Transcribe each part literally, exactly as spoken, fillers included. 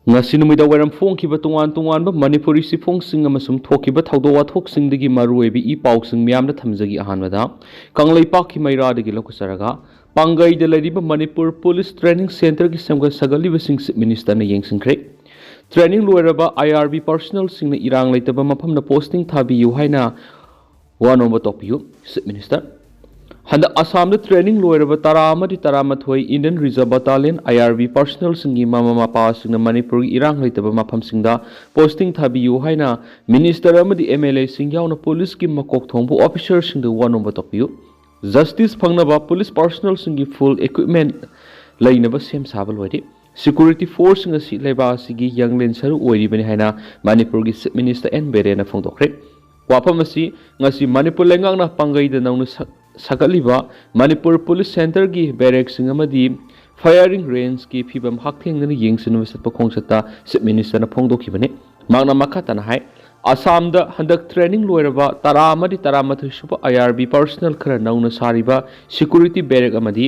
ꯉꯁꯤ ꯅꯨꯃꯤꯗꯥꯡ ꯋꯥꯏꯔꯝ ꯐꯣꯡꯈꯤꯕ ꯇꯣꯉꯥꯟ ꯇꯣꯉꯥꯟꯕ ꯃꯅꯤꯄꯨꯔꯤ ꯆꯦꯐꯣꯡꯁꯤꯡ ꯑꯃꯁꯨꯡ ꯊꯣꯛꯈꯤꯕ ꯊꯧꯗꯣꯛ ꯋꯥꯊꯣꯛꯁꯤꯡꯗꯒꯤ ꯃꯔꯨꯑꯣꯏꯕ ꯏ ꯄꯥꯎꯁꯤꯡ ꯃꯌꯥꯝꯗ ꯊꯝꯖꯒꯦ꯫ ꯑꯍꯥꯟꯕꯗ, ꯀꯪꯂꯩꯄꯥꯛꯀꯤ ꯃꯩꯔꯥꯗꯒꯤ ꯂꯧꯈꯠꯆꯔꯒ, ꯄꯥꯡꯒꯩꯗ ꯂꯩꯔꯤꯕ ꯃꯅꯤꯄꯨꯔ ꯄꯨꯂꯤꯁ ꯇ꯭ꯔꯦꯅꯤꯡ ꯁꯦꯟꯇꯔꯒꯤ ꯁꯦꯝꯒꯠ ꯁꯥꯒꯠꯂꯤꯕꯁꯤꯡ ꯆꯤꯐ ꯃꯤꯅꯤꯁꯇꯔꯅ ꯌꯦꯡꯁꯤꯟꯈ꯭ꯔꯦ꯫ ꯇ꯭ꯔꯦꯅꯤꯡ ꯂꯣꯏꯔꯕ ꯑꯥꯏ ꯑꯥꯔ ꯕꯤ ꯄꯥꯔꯁꯣꯅꯦꯜꯁꯤꯡꯅ ꯏꯔꯥꯡ ꯂꯩꯇꯕ ꯃꯐꯝꯗ ꯄꯣꯁꯇꯤꯡ ꯊꯥꯕꯤꯌꯨ ꯍꯥꯏꯅ ꯋꯥꯅꯣꯝꯕ ꯇꯧꯕꯤꯌꯨ, ꯆꯤꯐ ꯃꯤꯅꯤꯁꯇꯔ꯫ ꯍꯟꯗꯛ ꯑꯁꯥꯝꯗ ꯇ꯭ꯔꯦꯅꯤꯡ ꯂꯣꯏꯔꯕ ꯇꯔꯥ ꯑꯃꯗꯤ ꯇꯔꯥꯃꯥꯊꯣꯏ Indian Reserve Battalion, I R B, ꯄꯥꯔꯁꯣꯅꯦꯜꯁꯤꯡꯒꯤ ꯃꯃꯥ ꯃꯄꯥꯁꯤꯡꯅ ꯃꯅꯤꯄꯨꯔꯒꯤ ꯏꯔꯥꯡ ꯂꯩꯇꯕ ꯃꯐꯝꯁꯤꯡꯗ ꯄꯣꯁꯇꯤꯡ ꯊꯥꯕꯤꯌꯨ ꯍꯥꯏꯅ ꯃꯤꯅꯤꯁꯇꯔ ꯑꯃꯗꯤ ꯑꯦꯝ ꯑꯦꯜ ꯑꯦꯁꯤꯡ ꯌꯥꯎꯅ ꯄꯨꯂꯤꯁꯀꯤ ꯃꯀꯣꯛ ꯊꯣꯡꯕ ꯑꯣꯐꯤꯁꯔꯁꯤꯡꯗ ꯋꯥꯅꯣꯝꯕ ꯇꯧꯕꯤꯌꯨ꯫ ꯖꯁꯇꯤꯁ ꯐꯪꯅꯕ ꯄꯨꯂꯤꯁ ꯄꯥꯔꯁꯣꯅꯦꯜꯁꯤꯡꯒꯤ ꯐꯨꯜ ꯏꯀ꯭ꯋꯤꯞꯃꯦꯟ ꯂꯩꯅꯕ ꯁꯦꯝ ꯁꯥꯕ ꯂꯣꯏꯔꯦ꯫ ꯁꯦꯀ꯭ꯌꯨꯔꯤꯇꯤ ꯐꯣꯔꯁꯁꯤꯡ ꯑꯁꯤ ꯂꯩꯕꯥꯛ ꯑꯁꯤꯒꯤ ꯌꯥꯡꯂꯦꯟ ꯁꯔꯨ ꯑꯣꯏꯔꯤꯕꯅꯤ ꯍꯥꯏꯅ ꯃꯅꯤꯄꯨꯔꯒꯤ ꯆꯤꯐ ꯃꯤꯅꯤꯁꯇꯔ ꯑꯦꯟ ꯕꯤꯔꯦꯟꯅ ꯐꯣꯡꯗꯣꯛꯈ꯭ꯔꯦ꯫ ꯋꯥꯐꯝ ꯑꯁꯤ ꯉꯁꯤ ꯃꯅꯤꯄꯨꯔ ꯂꯩꯉꯥꯛꯅ ꯄꯥꯡꯒꯩꯗ ꯅꯧꯅ ꯁꯥ-, ꯁꯥꯒꯠꯂꯤꯕ ꯃꯅꯤꯄꯨꯔ ꯄꯨꯂꯤꯁ ꯁꯦꯟꯇꯔꯒꯤ ꯕꯦꯔꯦꯛꯁꯤꯡ ꯑꯃꯗꯤ ꯐꯥꯌꯔꯤꯡ ꯔꯦꯟꯖꯀꯤ ꯐꯤꯕꯝ ꯍꯛꯊꯦꯡꯅꯅ ꯌꯦꯡꯁꯤꯟꯅꯕ ꯆꯠꯄ ꯈꯣꯡꯆꯠꯇ ꯆꯤꯐ ꯃꯤꯅꯤꯁꯇꯔꯅ ꯐꯣꯡꯗꯣꯛꯈꯤꯕꯅꯤ꯫ ꯃꯍꯥꯛꯅ ꯃꯈꯥ ꯇꯥꯅ ꯍꯥꯏ, ꯑꯁꯥꯝꯗ ꯍꯟꯗꯛ ꯇ꯭ꯔꯦꯅꯤꯡ ꯂꯣꯏꯔꯕ ꯇꯔꯥ ꯑꯃꯗꯤ ꯇꯔꯥꯃꯥꯊꯣꯏ ꯁꯨꯕ ꯑꯥꯏ ꯑꯥꯔ ꯕꯤ ꯄꯥꯔꯁꯣꯅꯦꯜ ꯈꯔ ꯅꯧꯅ ꯁꯥꯔꯤꯕ ꯁꯦꯀ꯭ꯌꯨꯔꯤꯇꯤ ꯕꯦꯔꯦꯛ ꯑꯃꯗꯤ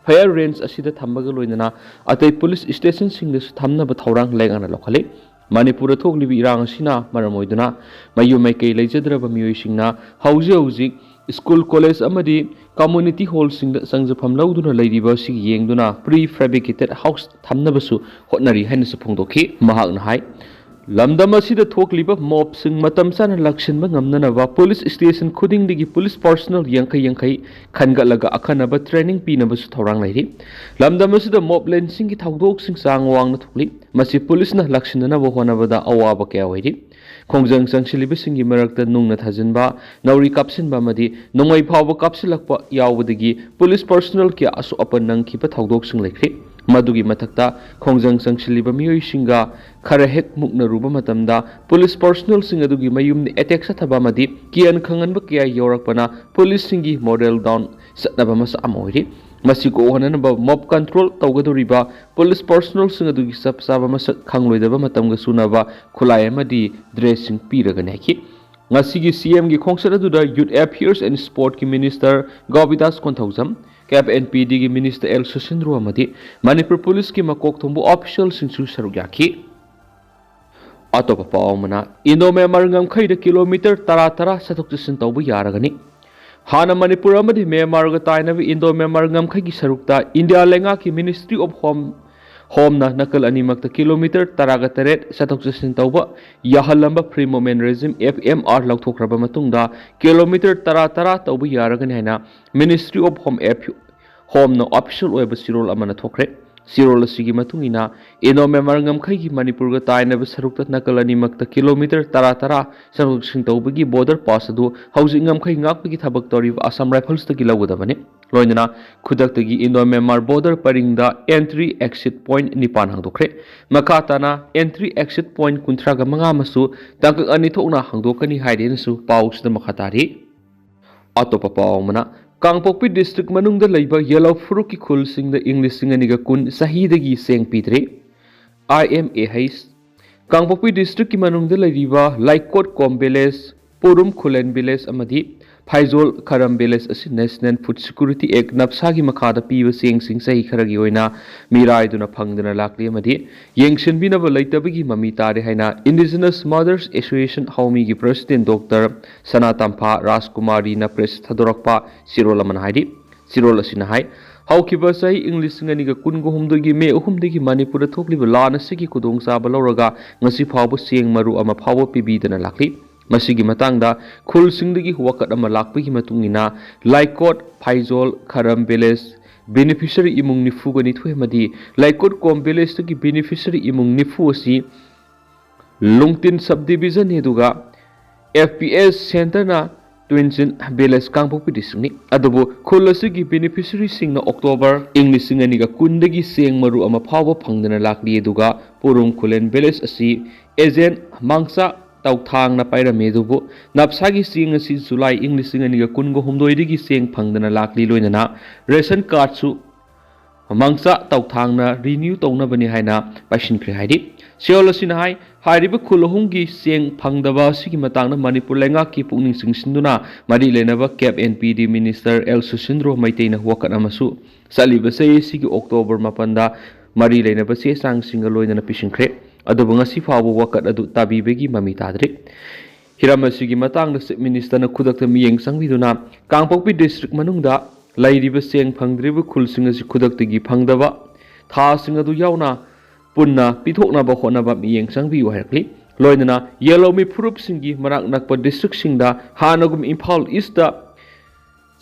ꯐꯥꯌꯔ ꯔꯦꯟꯖ ꯑꯁꯤꯗ ꯊꯝꯕꯒ ꯂꯣꯏꯅꯅ ꯑꯇꯩ ꯄꯨꯂꯤꯁ ꯁ꯭ꯇꯦꯁꯟꯁꯤꯡꯗꯁꯨ ꯊꯝꯅꯕ ꯊꯧꯔꯥꯡ ꯂꯩꯉꯥꯛꯅ ꯂꯧꯈꯠꯂꯤ꯫ ꯃꯅꯤꯄꯨꯔꯗ ꯊꯣꯛꯂꯤꯕ ꯏꯔꯥꯡ ꯑꯁꯤꯅ ꯃꯔꯝ ꯑꯣꯏꯗꯨꯅ ꯃꯌꯨꯝ ꯃꯩꯀꯩ ꯂꯩꯖꯗ꯭ꯔꯕ ꯃꯤꯑꯣꯏꯁꯤꯡꯅ ꯍꯧꯖꯤꯛ ꯍꯧꯖꯤꯛ ꯁ꯭ꯀꯨꯜ, ꯀꯣꯂꯦꯖ ꯑꯃꯗꯤ ꯀꯝꯃ꯭ꯌꯨꯅꯤꯇꯤ ꯍꯣꯜꯁꯤꯡꯗ ꯆꯪꯖꯐꯝ ꯂꯧꯗꯨꯅ ꯂꯩꯔꯤꯕ ꯑꯁꯤ ꯌꯦꯡꯗꯨꯅ ꯄ꯭ꯔꯤ ꯐꯦꯕ꯭ꯔꯤꯀꯦꯇꯦꯗ ꯍꯥꯎꯁ ꯊꯝꯅꯕꯁꯨ ꯍꯣꯠꯅꯔꯤ ꯍꯥꯏꯅꯁꯨ ꯐꯣꯡꯗꯣꯛꯈꯤ꯫ ꯃꯍꯥꯛꯅ ꯍꯥꯏ, ꯂꯝꯗꯝ ꯑꯁꯤꯗ ꯊꯣꯛꯂꯤꯕ ꯃꯣꯕꯁꯤꯡ ꯃꯇꯝ ꯆꯥꯅ ꯂꯥꯛꯁꯤꯟꯕ ꯉꯝꯅꯅꯕ ꯄꯨꯂꯤꯁ ꯁ꯭ꯇꯦꯁꯟ ꯈꯨꯗꯤꯡꯗꯒꯤ ꯄꯨꯂꯤꯁ ꯄꯥꯔꯁꯣꯅꯦꯜ ꯌꯥꯡꯈꯩ ꯌꯥꯡꯈꯩ ꯈꯟꯒꯠꯂꯒ ꯑꯈꯟꯅꯕ ꯇ꯭ꯔꯦꯅꯤꯡ ꯄꯤꯅꯕꯁꯨ ꯊꯧꯔꯥꯡ ꯂꯩꯔꯤ꯫ ꯂꯝꯗꯝ ꯑꯁꯤꯗ ꯃꯣꯕ ꯂꯦꯟꯁꯤꯡꯒꯤ ꯊꯧꯗꯣꯛꯁꯤꯡ ꯆꯥꯡ ꯋꯥꯡꯅ ꯊꯣꯛꯂꯤ꯫ ꯃꯁꯤ ꯄꯨꯂꯤꯁꯅ ꯂꯥꯛꯁꯤꯟꯅꯅꯕ ꯍꯣꯠꯅꯕꯗ ꯑꯋꯥꯕ ꯀꯌꯥ ꯑꯣꯏꯔꯤ꯫ ꯈꯣꯡꯖꯪ ꯆꯪꯁꯤꯜꯂꯤꯕꯁꯤꯡꯒꯤ ꯃꯔꯛꯇ ꯅꯨꯡꯅ ꯊꯥꯖꯤꯟꯕ, ꯅꯥꯎꯔꯤ ꯀꯥꯞꯁꯤꯟꯕ ꯑꯃꯗꯤ ꯅꯣꯡꯃꯩ ꯐꯥꯎꯕ ꯀꯥꯞꯁꯤꯜꯂꯛꯄ ꯌꯥꯎꯕꯗꯒꯤ ꯄꯨꯂꯤꯁ ꯄꯥꯔꯁꯣꯅꯦꯜ ꯀꯌꯥ ꯑꯁꯣꯛ ꯑꯄꯟ ꯅꯪꯈꯤꯕ ꯊꯧꯗꯣꯛꯁꯤꯡ ꯂꯩꯈ꯭ꯔꯦ꯫ ꯃꯗꯨꯒꯤ ꯃꯊꯛꯇ, ꯈꯣꯡꯖꯪ ꯆꯪꯁꯤꯜꯂꯤꯕ ꯃꯤꯑꯣꯏꯁꯤꯡꯒ ꯈꯔ ꯍꯦꯛ ꯃꯨꯛꯅꯔꯨꯕ ꯃꯇꯝꯗ ꯄꯨꯂꯤꯁ ꯄꯥꯔꯁꯣꯅꯦꯜꯁꯤꯡ ꯑꯗꯨꯒꯤ ꯃꯌꯨꯝꯗ ꯑꯦꯇꯦꯛ ꯆꯠꯊꯕ ꯑꯃꯗꯤ ꯀꯤꯍꯟ ꯈꯪꯍꯟꯕ ꯀꯌꯥ ꯌꯥꯎꯔꯛꯄꯅ ꯄꯨꯂꯤꯁꯁꯤꯡꯒꯤ ꯃꯣꯔꯦꯜ ꯗꯥꯎꯟ ꯆꯠꯅꯕ ꯃꯆꯥꯛ ꯑꯃ ꯑꯣꯏꯔꯤ꯫ ꯃꯁꯤ ꯀꯣꯛꯍꯟꯅꯅꯕ ꯃꯣꯕ ꯀꯟꯇ꯭ꯔꯣꯜ ꯇꯧꯒꯗꯧꯔꯤꯕ ꯄꯨꯂꯤꯁ ꯄꯥꯔꯁꯣꯅꯦꯜꯁꯤꯡ ꯑꯗꯨꯒꯤ ꯆꯞ ꯆꯥꯕ ꯃꯁꯛ ꯈꯪꯂꯣꯏꯗꯕ ꯃꯇꯝꯒ ꯆꯨꯅꯕ ꯈꯨꯠꯂꯥꯏ ꯑꯃꯗꯤ ꯗ꯭ꯔꯦꯁꯁꯤꯡ ꯄꯤꯔꯒꯅꯤ ꯍꯥꯏꯈꯤ꯫ ꯉꯁꯤꯒꯤ ꯁꯤ ꯑꯦꯝꯒꯤ ꯈꯣꯡꯆꯠ ꯑꯗꯨꯗ Youth Affairs and Sportꯀꯤ ꯃꯤꯅꯤꯁꯇꯔ ꯒꯣꯕꯤꯗꯥꯁ ꯀꯣꯟꯊꯧꯖꯝ, ꯀꯦꯞ ꯑꯦꯟ ꯄꯤ ꯗꯤꯒꯤ ꯃꯤꯅꯤꯁꯇꯔ ꯑꯦꯜ ꯁꯨꯁꯤꯟꯗ꯭ꯔꯣ ꯑꯃꯗꯤ ꯃꯅꯤꯄꯨꯔ ꯄꯨꯂꯤꯁꯀꯤ ꯃꯀꯣꯛ ꯊꯣꯡꯕ ꯑꯣꯐꯤꯁꯤꯌꯦꯜꯁꯤꯡꯁꯨ ꯁꯔꯨꯛ ꯌꯥꯈꯤ꯫ ꯑꯇꯣꯞꯄ ꯄꯥꯎ ꯑꯃꯅ, ꯏꯟꯗꯣ ꯃ꯭ꯌꯥꯟꯃꯥꯔ ꯉꯝꯈꯩꯗ ꯀꯤꯂꯣꯃꯤꯇꯔ ꯇꯔꯥ ꯇꯔꯥ ꯆꯠꯊꯣꯛ ꯆꯠꯁꯤꯟ ꯇꯧꯕ ꯌꯥꯔꯒꯅꯤ꯫ ꯍꯥꯟꯅ ꯃꯅꯤꯄꯨꯔ ꯑꯃꯗꯤ ꯃ꯭ꯌꯥꯟꯃꯥꯔꯒ ꯇꯥꯏꯅꯕ ꯏꯟꯗꯣ ꯃ꯭ꯌꯥꯟꯃꯥꯔ ꯉꯝꯈꯩꯒꯤ ꯁꯔꯨꯛꯇ ꯏꯟꯗꯤꯌꯥ ꯂꯩꯉꯥꯛꯀꯤ ꯃꯤꯅꯤꯁꯇ꯭ꯔꯤ ꯑꯣꯐ ꯍꯣꯝ, ꯍꯣꯝꯅ ꯅꯥꯀꯜ ꯑꯅꯤꯃꯛꯇ ꯀꯤꯂꯣꯃꯤꯇꯔ ꯇꯔꯥꯒ ꯇꯔꯦꯠ ꯆꯠꯊꯣꯛ ꯆꯠꯁꯤꯟ ꯇꯧꯕ ꯌꯥꯍꯜꯂꯝꯕ free movement regime, F M R, ꯂꯧꯊꯣꯛꯈ꯭ꯔꯕ ꯃꯇꯨꯡꯗ ꯀꯤꯂꯣꯃꯤꯇꯔ ꯇꯔꯥ ꯇꯔꯥ ꯇꯧꯕ ꯌꯥꯔꯒꯅꯤ ꯍꯥꯏꯅ ꯃꯤꯅꯤꯁꯇ꯭ꯔꯤ ꯑꯣꯐ ꯍꯣꯝ ꯑꯦꯐ ꯍꯣꯝꯅ ꯑꯣꯐꯤꯁꯤꯌꯦꯜ ꯑꯣꯏꯕ ꯆꯦꯔꯣꯜ ꯑꯃꯅ ꯊꯣꯛꯈ꯭ꯔꯦ꯫ ꯆꯦꯔꯣꯜ ꯑꯁꯤꯒꯤ ꯃꯇꯨꯡ ꯏꯟꯅ, ꯏꯟꯗꯣ ꯃ꯭ꯌꯥꯟꯃꯥꯔ ꯉꯝꯈꯩꯒꯤ ꯃꯅꯤꯄꯨꯔꯒ ꯇꯥꯏꯅꯕ ꯁꯔꯨꯛꯇ ꯅꯥꯀꯜ ꯑꯅꯤꯃꯛꯇ ꯀꯤꯂꯣꯃꯤꯇꯔ ꯇꯔꯥ ꯇꯔꯥ ꯆꯠꯊꯣꯛ ꯆꯠꯁꯤꯟ ꯇꯧꯕꯒꯤ ꯕꯣꯔꯗꯔ ꯄꯥꯁ ꯑꯗꯨ ꯍꯧꯖꯤꯛ ꯉꯝꯈꯩ ꯉꯥꯛꯄꯒꯤ ꯊꯕꯛ ꯇꯧꯔꯤꯕ ꯑꯁꯥꯝ ꯔꯥꯏꯐꯜꯁꯇꯒꯤ ꯂꯧꯒꯗꯕꯅꯤ꯫ ꯂꯣꯏꯅꯅ ꯈꯨꯗꯛꯇꯒꯤ ꯏꯟꯗꯣ ꯃ꯭ꯌꯥꯟꯃꯥꯔ ꯕꯣꯔꯗꯔ ꯄꯔꯤꯡꯗ ꯑꯦꯟꯇ꯭ꯔꯤ ꯑꯦꯛꯁꯤꯠ ꯄꯣꯏꯟꯠ ꯅꯤꯄꯥꯟ ꯍꯥꯡꯗꯣꯛꯈ꯭ꯔꯦ꯫ ꯃꯈꯥ ꯇꯥꯅ ꯑꯦꯟꯇ꯭ꯔꯤ ꯑꯦꯛꯁꯤꯠ ꯄꯣꯏꯟꯠ ꯀꯨꯟꯊ꯭ꯔꯥꯒ ꯃꯉꯥ ꯑꯃꯁꯨ ꯇꯥꯡꯀꯛ ꯑꯅꯤ ꯊꯣꯛꯅ ꯍꯥꯡꯗꯣꯛꯀꯅꯤ ꯍꯥꯏꯔꯦꯅꯁꯨ ꯄꯥꯎꯁꯤꯗ ꯃꯈꯥ ꯇꯥꯔꯤ꯫ ꯑꯇꯣꯞꯄ ꯄꯥꯎ ꯑꯃꯅ, ꯀꯥꯡꯄꯣꯛꯄꯤ ꯗꯤꯁꯇ꯭ꯔꯤꯛ ꯃꯅꯨꯡꯗ ꯂꯩꯕ ꯌꯦꯂꯧ ꯐꯨꯔꯨꯞꯀꯤ ꯈꯨꯜꯁꯤꯡꯗ ꯏꯪ ꯂꯤꯁꯤꯡ ꯑꯅꯤꯒ ꯀꯨꯟ ꯆꯍꯤꯗꯒꯤ ꯆꯦꯡ ꯄꯤꯗ꯭ꯔꯦ꯫ ꯑꯥꯏ ꯑꯦꯝ ꯑꯦ ꯍꯩꯆ꯫ ꯀꯥꯡꯄꯣꯛꯄꯤ ꯗꯤꯁꯇ꯭ꯔꯤꯛꯀꯤ ꯃꯅꯨꯡꯗ ꯂꯩꯔꯤꯕ ꯂꯩꯀꯣꯠꯀꯣꯝ ꯚꯤꯂꯦꯖ, ꯄꯨꯔꯨꯝ ꯈꯨꯂꯦꯟ ꯚꯤꯂꯦꯖ ꯑꯃꯗꯤ ꯐꯥꯏꯖꯣꯜ ꯈꯔꯝ ꯚꯤꯂꯦꯖ ꯑꯁꯤ National Food Security Act, ꯅꯞꯁꯥꯒꯤ ꯃꯈꯥꯗ ꯄꯤꯕ ꯆꯦꯡꯁꯤꯡ ꯆꯍꯤ ꯈꯔꯒꯤ ꯑꯣꯏꯅ ꯃꯤꯔꯥꯏꯗꯨꯅ ꯐꯪꯗꯅ ꯂꯥꯛꯂꯤ ꯑꯃꯗꯤ ꯌꯦꯡꯁꯤꯟꯕꯤꯅꯕ ꯂꯩꯇꯕꯒꯤ ꯃꯃꯤ ꯇꯥꯔꯦ ꯍꯥꯏꯅ Indigenous Mothers Association ꯍꯥꯎꯃꯤꯒꯤ president doctor Sana Tampha ꯔꯥꯖꯀꯨꯃꯥꯔꯤꯅ press ꯊꯥꯗꯣꯔꯛꯄ ꯆꯦꯔꯣꯜ ꯑꯃꯅ ꯍꯥꯏꯔꯤ꯫ ꯆꯦꯔꯣꯜ ꯑꯁꯤꯅ ꯍꯥꯏ, ꯍꯧꯈꯤꯕ ꯆꯍꯤ ꯏꯪ ꯂꯤꯁꯤꯡ ꯑꯅꯤꯒ ꯀꯨꯟꯒ ꯍꯨꯝꯗꯣꯏꯒꯤ ꯃꯦ ꯑꯍꯨꯝꯗꯒꯤ ꯃꯅꯤꯄꯨꯔꯗ ꯊꯣꯛꯂꯤꯕ ꯂꯥꯟ ꯑꯁꯤꯒꯤ ꯈꯨꯗꯣꯡꯆꯥꯕ ꯂꯧꯔꯒ ꯉꯁꯤ ꯐꯥꯎꯕ ꯆꯦꯡ ꯃꯔꯨ ꯑꯃ ꯐꯥꯎꯕ ꯄꯤꯕꯤꯗꯅ ꯂꯥꯛꯂꯤ꯫ ꯃꯁꯤꯒꯤ ꯃꯇꯥꯡꯗ ꯈꯨꯜꯁꯤꯡꯗꯒꯤ ꯋꯥꯀꯠ ꯑꯃ ꯂꯥꯛꯄꯒꯤ ꯃꯇꯨꯡ ꯏꯟꯅ ꯂꯥꯏꯀꯣꯠ, ꯐꯥꯏꯖꯣꯜ, ꯈꯔꯝ ꯚꯤꯂꯦꯖ ꯕꯦꯅꯤꯐꯤꯁꯔꯤ ꯏꯃꯨꯡ ꯅꯤꯐꯨꯒ ꯅꯤꯊꯣꯏ ꯑꯃꯗꯤ ꯂꯥꯏꯀꯣꯠ ꯀꯣꯝ ꯚꯤꯂꯦꯖꯇꯒꯤ ꯕꯦꯅꯤꯐꯤꯁꯔꯤ ꯏꯃꯨꯡ ꯅꯤꯐꯨ ꯑꯁꯤ ꯂꯨꯡꯇꯤꯟ ꯁꯕ ꯗꯤꯕꯤꯖꯟꯅꯤ, ꯑꯗꯨꯒ ꯑꯦꯐ ꯄꯤ ꯑꯦꯁ ꯁꯦꯟꯇꯔꯅ ꯇ꯭ꯋꯤꯟꯆꯤꯟ ꯚꯤꯂꯦꯖ ꯀꯥꯡꯄꯣꯛꯄꯤ ꯗꯤꯁꯇ꯭ꯔꯤꯛꯅꯤ꯫ ꯑꯗꯨꯕꯨ ꯈꯨꯜ ꯑꯁꯤꯒꯤ ꯕꯦꯅꯤꯐꯤꯁꯔꯤꯁꯤꯡꯅ ꯑꯣꯛꯇꯣꯕꯔ ꯏꯪ ꯂꯤꯁꯤꯡ ꯑꯅꯤꯒ ꯀꯨꯟꯗꯒꯤ ꯆꯦꯡ ꯃꯔꯨ ꯑꯃ ꯐꯥꯎꯕ ꯐꯪꯗꯅ ꯂꯥꯛꯂꯤ, ꯑꯗꯨꯒ ꯄꯨꯔꯨꯝ ꯈꯨꯂꯦꯟ ꯚꯤꯂꯦꯖ ꯑꯁꯤ ꯑꯦꯖꯦꯟ ꯃꯥꯡꯆꯥ ꯇꯧꯊꯥꯡꯅ ꯄꯥꯏꯔꯝꯃꯤ꯫ ꯑꯗꯨꯕꯨ ꯅꯞꯁꯥꯒꯤ ꯆꯦꯡ ꯑꯁꯤ ꯖꯨꯂꯥꯏ ꯏꯪ ꯂꯤꯁꯤꯡ ꯑꯅꯤꯒ ꯀꯨꯟꯒ ꯍꯨꯝꯗꯣꯏꯗꯒꯤ ꯆꯦꯡ ꯐꯪꯗꯅ ꯂꯥꯛꯂꯤ, ꯂꯣꯏꯅꯅ ꯔꯦꯁꯟ ꯀꯥꯔꯗꯁꯨ ꯃꯥꯡꯆꯥ ꯇꯧꯊꯥꯡꯅ ꯔꯤꯅ꯭ꯌꯨ ꯇꯧꯅꯕꯅꯤ ꯍꯥꯏꯅ ꯄꯥꯏꯁꯤꯟꯈ꯭ꯔꯦ ꯍꯥꯏꯔꯤ꯫ ꯁꯤꯑꯣꯜ ꯑꯁꯤꯅ ꯍꯥꯏ, ꯍꯥꯏꯔꯤꯕ ꯈꯨꯜ ꯑꯍꯨꯝꯒꯤ ꯆꯦꯡ ꯐꯪꯗꯕ ꯑꯁꯤꯒꯤ ꯃꯇꯥꯡꯗ ꯃꯅꯤꯄꯨꯔ ꯂꯩꯉꯥꯛꯀꯤ ꯄꯨꯛꯅꯤꯡ ꯆꯤꯡꯁꯤꯟꯗꯨꯅ ꯃꯔꯤ ꯂꯩꯅꯕ ꯀꯦꯞ ꯑꯦꯟ ꯄꯤ ꯗꯤ ꯃꯤꯅꯤꯁꯇꯔ ꯑꯦꯜ ꯁꯨꯁꯤꯟꯗ꯭ꯔꯣ ꯃꯩꯇꯩꯅ ꯋꯥꯀꯠ ꯑꯃꯁꯨ ꯆꯠꯂꯤꯕ ꯆꯍꯤ ꯑꯁꯤꯒꯤ ꯑꯣꯛꯇꯣꯕꯔ ꯃꯥꯄꯟꯗ ꯃꯔꯤ ꯂꯩꯅꯕ ꯆꯦ ꯆꯥꯡꯁꯤꯡꯒ ꯂꯣꯏꯅꯅ ꯄꯤꯁꯤꯟꯈ꯭ꯔꯦ꯫ ꯑꯗꯨꯕꯨ ꯉꯁꯤ ꯐꯥꯎꯕ ꯋꯥꯀꯠ ꯑꯗꯨ ꯇꯥꯕꯤꯕꯒꯤ ꯃꯃꯤ ꯇꯥꯗ꯭ꯔꯤ꯫ ꯍꯤꯔꯝ ꯑꯁꯤꯒꯤ ꯃꯇꯥꯡꯗ ꯆꯤꯐ ꯃꯤꯅꯤꯁꯇꯔꯅ ꯈꯨꯗꯛꯇ ꯃꯤꯠꯌꯦꯡ ꯆꯪꯕꯤꯗꯨꯅ ꯀꯥꯡꯄꯣꯛꯄꯤ ꯗꯤꯁꯇ꯭ꯔꯤꯛ ꯃꯅꯨꯡꯗ ꯂꯩꯔꯤꯕ ꯆꯦꯡ ꯐꯪꯗ꯭ꯔꯤꯕ ꯈꯨꯜꯁꯤꯡ ꯑꯁꯤ ꯈꯨꯗꯛꯇꯒꯤ ꯐꯪꯗꯕ ꯊꯥꯁꯤꯡ ꯑꯗꯨ ꯌꯥꯎꯅ ꯄꯨꯟꯅ ꯄꯤꯊꯣꯛꯅꯕ ꯍꯣꯠꯅꯕ ꯃꯤꯠꯌꯦꯡ ꯆꯪꯕꯤꯌꯨ ꯍꯥꯏꯔꯛꯂꯤ꯫ ꯂꯣꯏꯅꯅ ꯌꯦꯜꯍꯧꯃꯤ ꯐꯨꯔꯨꯞꯁꯤꯡꯒꯤ ꯃꯅꯥꯛ ꯅꯛꯄ ꯗꯤꯁꯇ꯭ꯔꯤꯛꯁꯤꯡꯗ ꯍꯥꯟꯅꯒꯨꯝ ꯏꯝꯐꯥꯜ ꯏꯁꯇ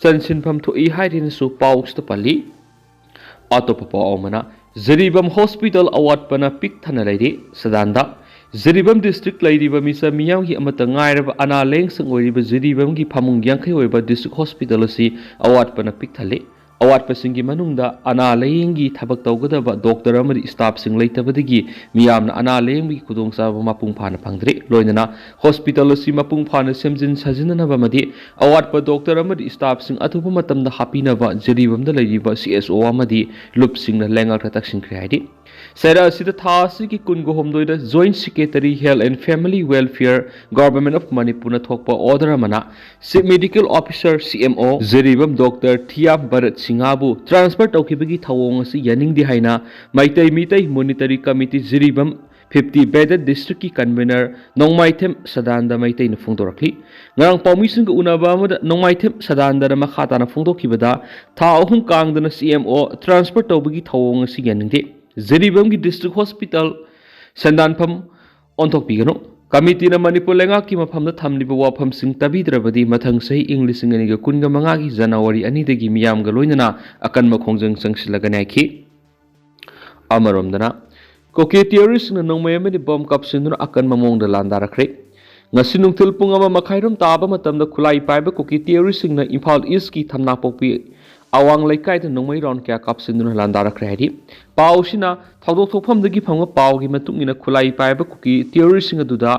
ꯆꯟꯁꯤꯟꯐꯝ ꯊꯣꯛꯏ ꯍꯥꯏꯗꯨꯅꯁꯨ ꯄꯥꯎꯁꯤꯗ ꯄꯜꯂꯤ꯫ ꯑꯇꯣꯞꯄ ꯄꯥꯎ ꯑꯃꯅ, ꯖꯤꯔꯤꯕꯥꯝ ꯍꯣꯁꯄꯤꯇꯥꯜ ꯑꯋꯥꯠꯄꯅ ꯄꯤꯛ ꯊꯟꯅ ꯂꯩꯔꯤ꯫ ꯁꯗꯥꯟꯗ ꯖꯤꯔꯤꯕꯥꯝ ꯗꯤꯁꯇ꯭ꯔꯤꯛ ꯂꯩꯔꯤꯕ ꯃꯤꯆꯝ ꯃꯤꯌꯥꯝꯒꯤ ꯑꯃꯠꯇ ꯉꯥꯏꯔꯕ ꯑꯅꯥ ꯂꯥꯌꯦꯡꯁꯪ ꯑꯣꯏꯔꯤꯕ ꯖꯤꯔꯤꯕꯥꯝꯒꯤ ꯐꯃꯨꯡ ꯌꯥꯡꯈꯩ ꯑꯣꯏꯕ ꯗꯤꯁꯇ꯭ꯔꯤꯛ ꯍꯣꯁꯄꯤꯇꯥꯜ ꯑꯁꯤ ꯑꯋꯥꯠꯄꯅ ꯄꯤꯛ ꯊꯜꯂꯤ꯫ ꯑꯋꯥꯠꯄꯁꯤꯡꯒꯤ ꯃꯅꯨꯡꯗ ꯑꯅꯥ ꯂꯥꯌꯦꯡꯒꯤ ꯊꯕꯛ ꯇꯧꯒꯗꯕ ꯗꯣꯛꯇꯔ ꯑꯃꯗꯤ ꯁ꯭ꯇꯥꯐꯁꯤꯡ ꯂꯩꯇꯕꯗꯒꯤ ꯃꯤꯌꯥꯝꯅ ꯑꯅꯥ ꯂꯥꯌꯦꯡꯕꯒꯤ ꯈꯨꯗꯣꯡꯆꯥꯕ ꯃꯄꯨꯡ ꯐꯥꯅ ꯐꯪꯗ꯭ꯔꯤ꯫ ꯂꯣꯏꯅꯅ ꯍꯣꯁꯄꯤꯇꯥꯜ ꯑꯁꯤ ꯃꯄꯨꯡ ꯐꯥꯅ ꯁꯦꯝꯖꯤꯟ ꯁꯥꯖꯤꯟꯅꯅꯕ ꯑꯃꯗꯤ ꯑꯋꯥꯠꯄ ꯗꯣꯛꯇꯔ ꯑꯃꯗꯤ ꯁ꯭ꯇꯥꯐꯁꯤꯡ ꯑꯊꯨꯕ ꯃꯇꯝꯗ ꯍꯥꯞꯄꯤꯅꯕ ꯖꯤꯔꯤꯕꯥꯝꯗ ꯂꯩꯔꯤꯕ ꯁꯤ ꯑꯦꯁ ꯑꯣ ꯑꯃꯗꯤ ꯂꯨꯞꯁꯤꯡꯅ ꯂꯩꯉꯥꯛꯇ ꯇꯛꯁꯤꯟꯈ꯭ꯔꯦ ꯍꯥꯏꯔꯤ꯫ ꯆꯩꯔꯥ ꯑꯁꯤꯗ ꯊꯥ ꯑꯁꯤꯒꯤ ꯀꯨꯟꯒ ꯍꯨꯝꯗꯣꯏꯗ Joint Secretary Health and Family Welfare, Government of ꯃꯅꯤꯄꯨꯔꯅ ꯊꯣꯛꯄ order ꯑꯃꯅ Chief Medical Officer, C M O, Jiribam doctor Thiyam Bharat ꯁꯤꯡꯍꯕꯨ transfer ꯇꯧꯈꯤꯕꯒꯤ ꯊꯧꯑꯣꯡ ꯑꯁꯤ ꯌꯥꯅꯤꯡꯗꯦ ꯍꯥꯏꯅ Meitei Meitei Monitoring Committee Jiribam fifty bedded district ꯀꯤ convener ꯅꯣꯡꯃꯥꯏꯊꯦꯝ ꯁꯗꯥꯅꯟꯗ ꯃꯩꯇꯩꯅ ꯐꯣꯡꯗꯣꯔꯛꯂꯤ꯫ ꯉꯔꯥꯡ ꯄꯥꯎꯃꯤꯁꯤꯡꯒ ꯎꯅꯕ ꯑꯃꯗ ꯅꯣꯡꯃꯥꯏꯊꯦꯝ ꯁꯗꯥꯅꯟꯗꯅ ꯃꯈꯥ ꯇꯥꯅ ꯐꯣꯡꯗꯣꯛꯈꯤꯕꯗ, ꯊꯥ ꯑꯍꯨꯝ ꯀꯥꯡꯗꯅ C M O transfer ꯇꯧꯕꯒꯤ ꯊꯧꯑꯣꯡ ꯑꯁꯤ ꯌꯥꯅꯤꯡꯗꯦ꯫ ꯖꯤꯔꯤꯕꯥꯝꯒꯤ district hospital ꯁꯦꯟꯗꯥꯟꯐꯝ ꯑꯣꯟꯊꯣꯛꯄꯤꯒꯅꯨ꯫ ꯀꯃꯤꯇꯤꯅ ꯃꯅꯤꯄꯨꯔ ꯂꯩꯉꯥꯛꯀꯤ ꯃꯐꯝꯗ ꯊꯝꯂꯤꯕ ꯋꯥꯐꯝꯁꯤꯡ ꯇꯥꯕꯤꯗ꯭ꯔꯕꯗꯤ ꯃꯊꯪ ꯆꯍꯤ ꯏꯪ ꯂꯤꯁꯤꯡ ꯑꯅꯤꯒ ꯀꯨꯟꯒ ꯃꯉꯥꯒꯤ ꯖꯅꯋꯥꯔꯤ ꯑꯅꯤꯗꯒꯤ ꯃꯤꯌꯥꯝꯒ ꯂꯣꯏꯅꯅ ꯑꯀꯟꯕ ꯈꯣꯡꯖꯪ ꯆꯪꯁꯤꯜꯂꯒꯅꯤ ꯍꯥꯏꯈꯤ꯫ ꯑꯃꯔꯣꯝꯗꯅ, ꯀꯨꯀꯤ terroristꯁꯤꯡꯅ ꯅꯣꯡꯃꯩ ꯑꯃꯗꯤ ꯕꯣꯝ ꯀꯥꯞꯁꯤꯟꯗꯨꯅ ꯑꯀꯟꯕ ꯃꯑꯣꯡꯗ ꯂꯥꯟꯗꯥꯔꯛꯈ꯭ꯔꯦ꯫ ꯉꯁꯤ ꯅꯨꯡꯊꯤꯜ ꯄꯨꯡ ꯑꯃ ꯃꯈꯥꯏꯔꯣꯝ ꯇꯥꯕ ꯃꯇꯝꯗ ꯈꯨꯠꯂꯥꯏ ꯄꯥꯏꯕ ꯀꯨꯀꯤ terroristꯁꯤꯡꯅ ꯏꯝꯐꯥꯜ Eastꯀꯤ ꯊꯝꯅꯥꯄꯣꯛꯄꯤ ꯑꯋꯥꯡ ꯂꯩꯀꯥꯏꯗ ꯅꯣꯡꯃꯩ round ꯀꯌꯥ ꯀꯥꯞꯁꯤꯟꯗꯨꯅ ꯂꯥꯟꯗꯥꯔꯛꯈ꯭ꯔꯦ ꯍꯥꯏꯔꯤ꯫ ꯄꯥꯎꯁꯤꯅ ꯊꯧꯗꯣꯛ ꯊꯣꯛꯐꯝꯗꯒꯤ ꯐꯪꯕ ꯄꯥꯎꯒꯤ ꯃꯇꯨꯡ ꯏꯟꯅ, ꯈꯨꯠꯂꯥꯏ ꯄꯥꯏꯕ ꯀꯨꯀꯤ terroristꯁꯤꯡ ꯑꯗꯨꯗ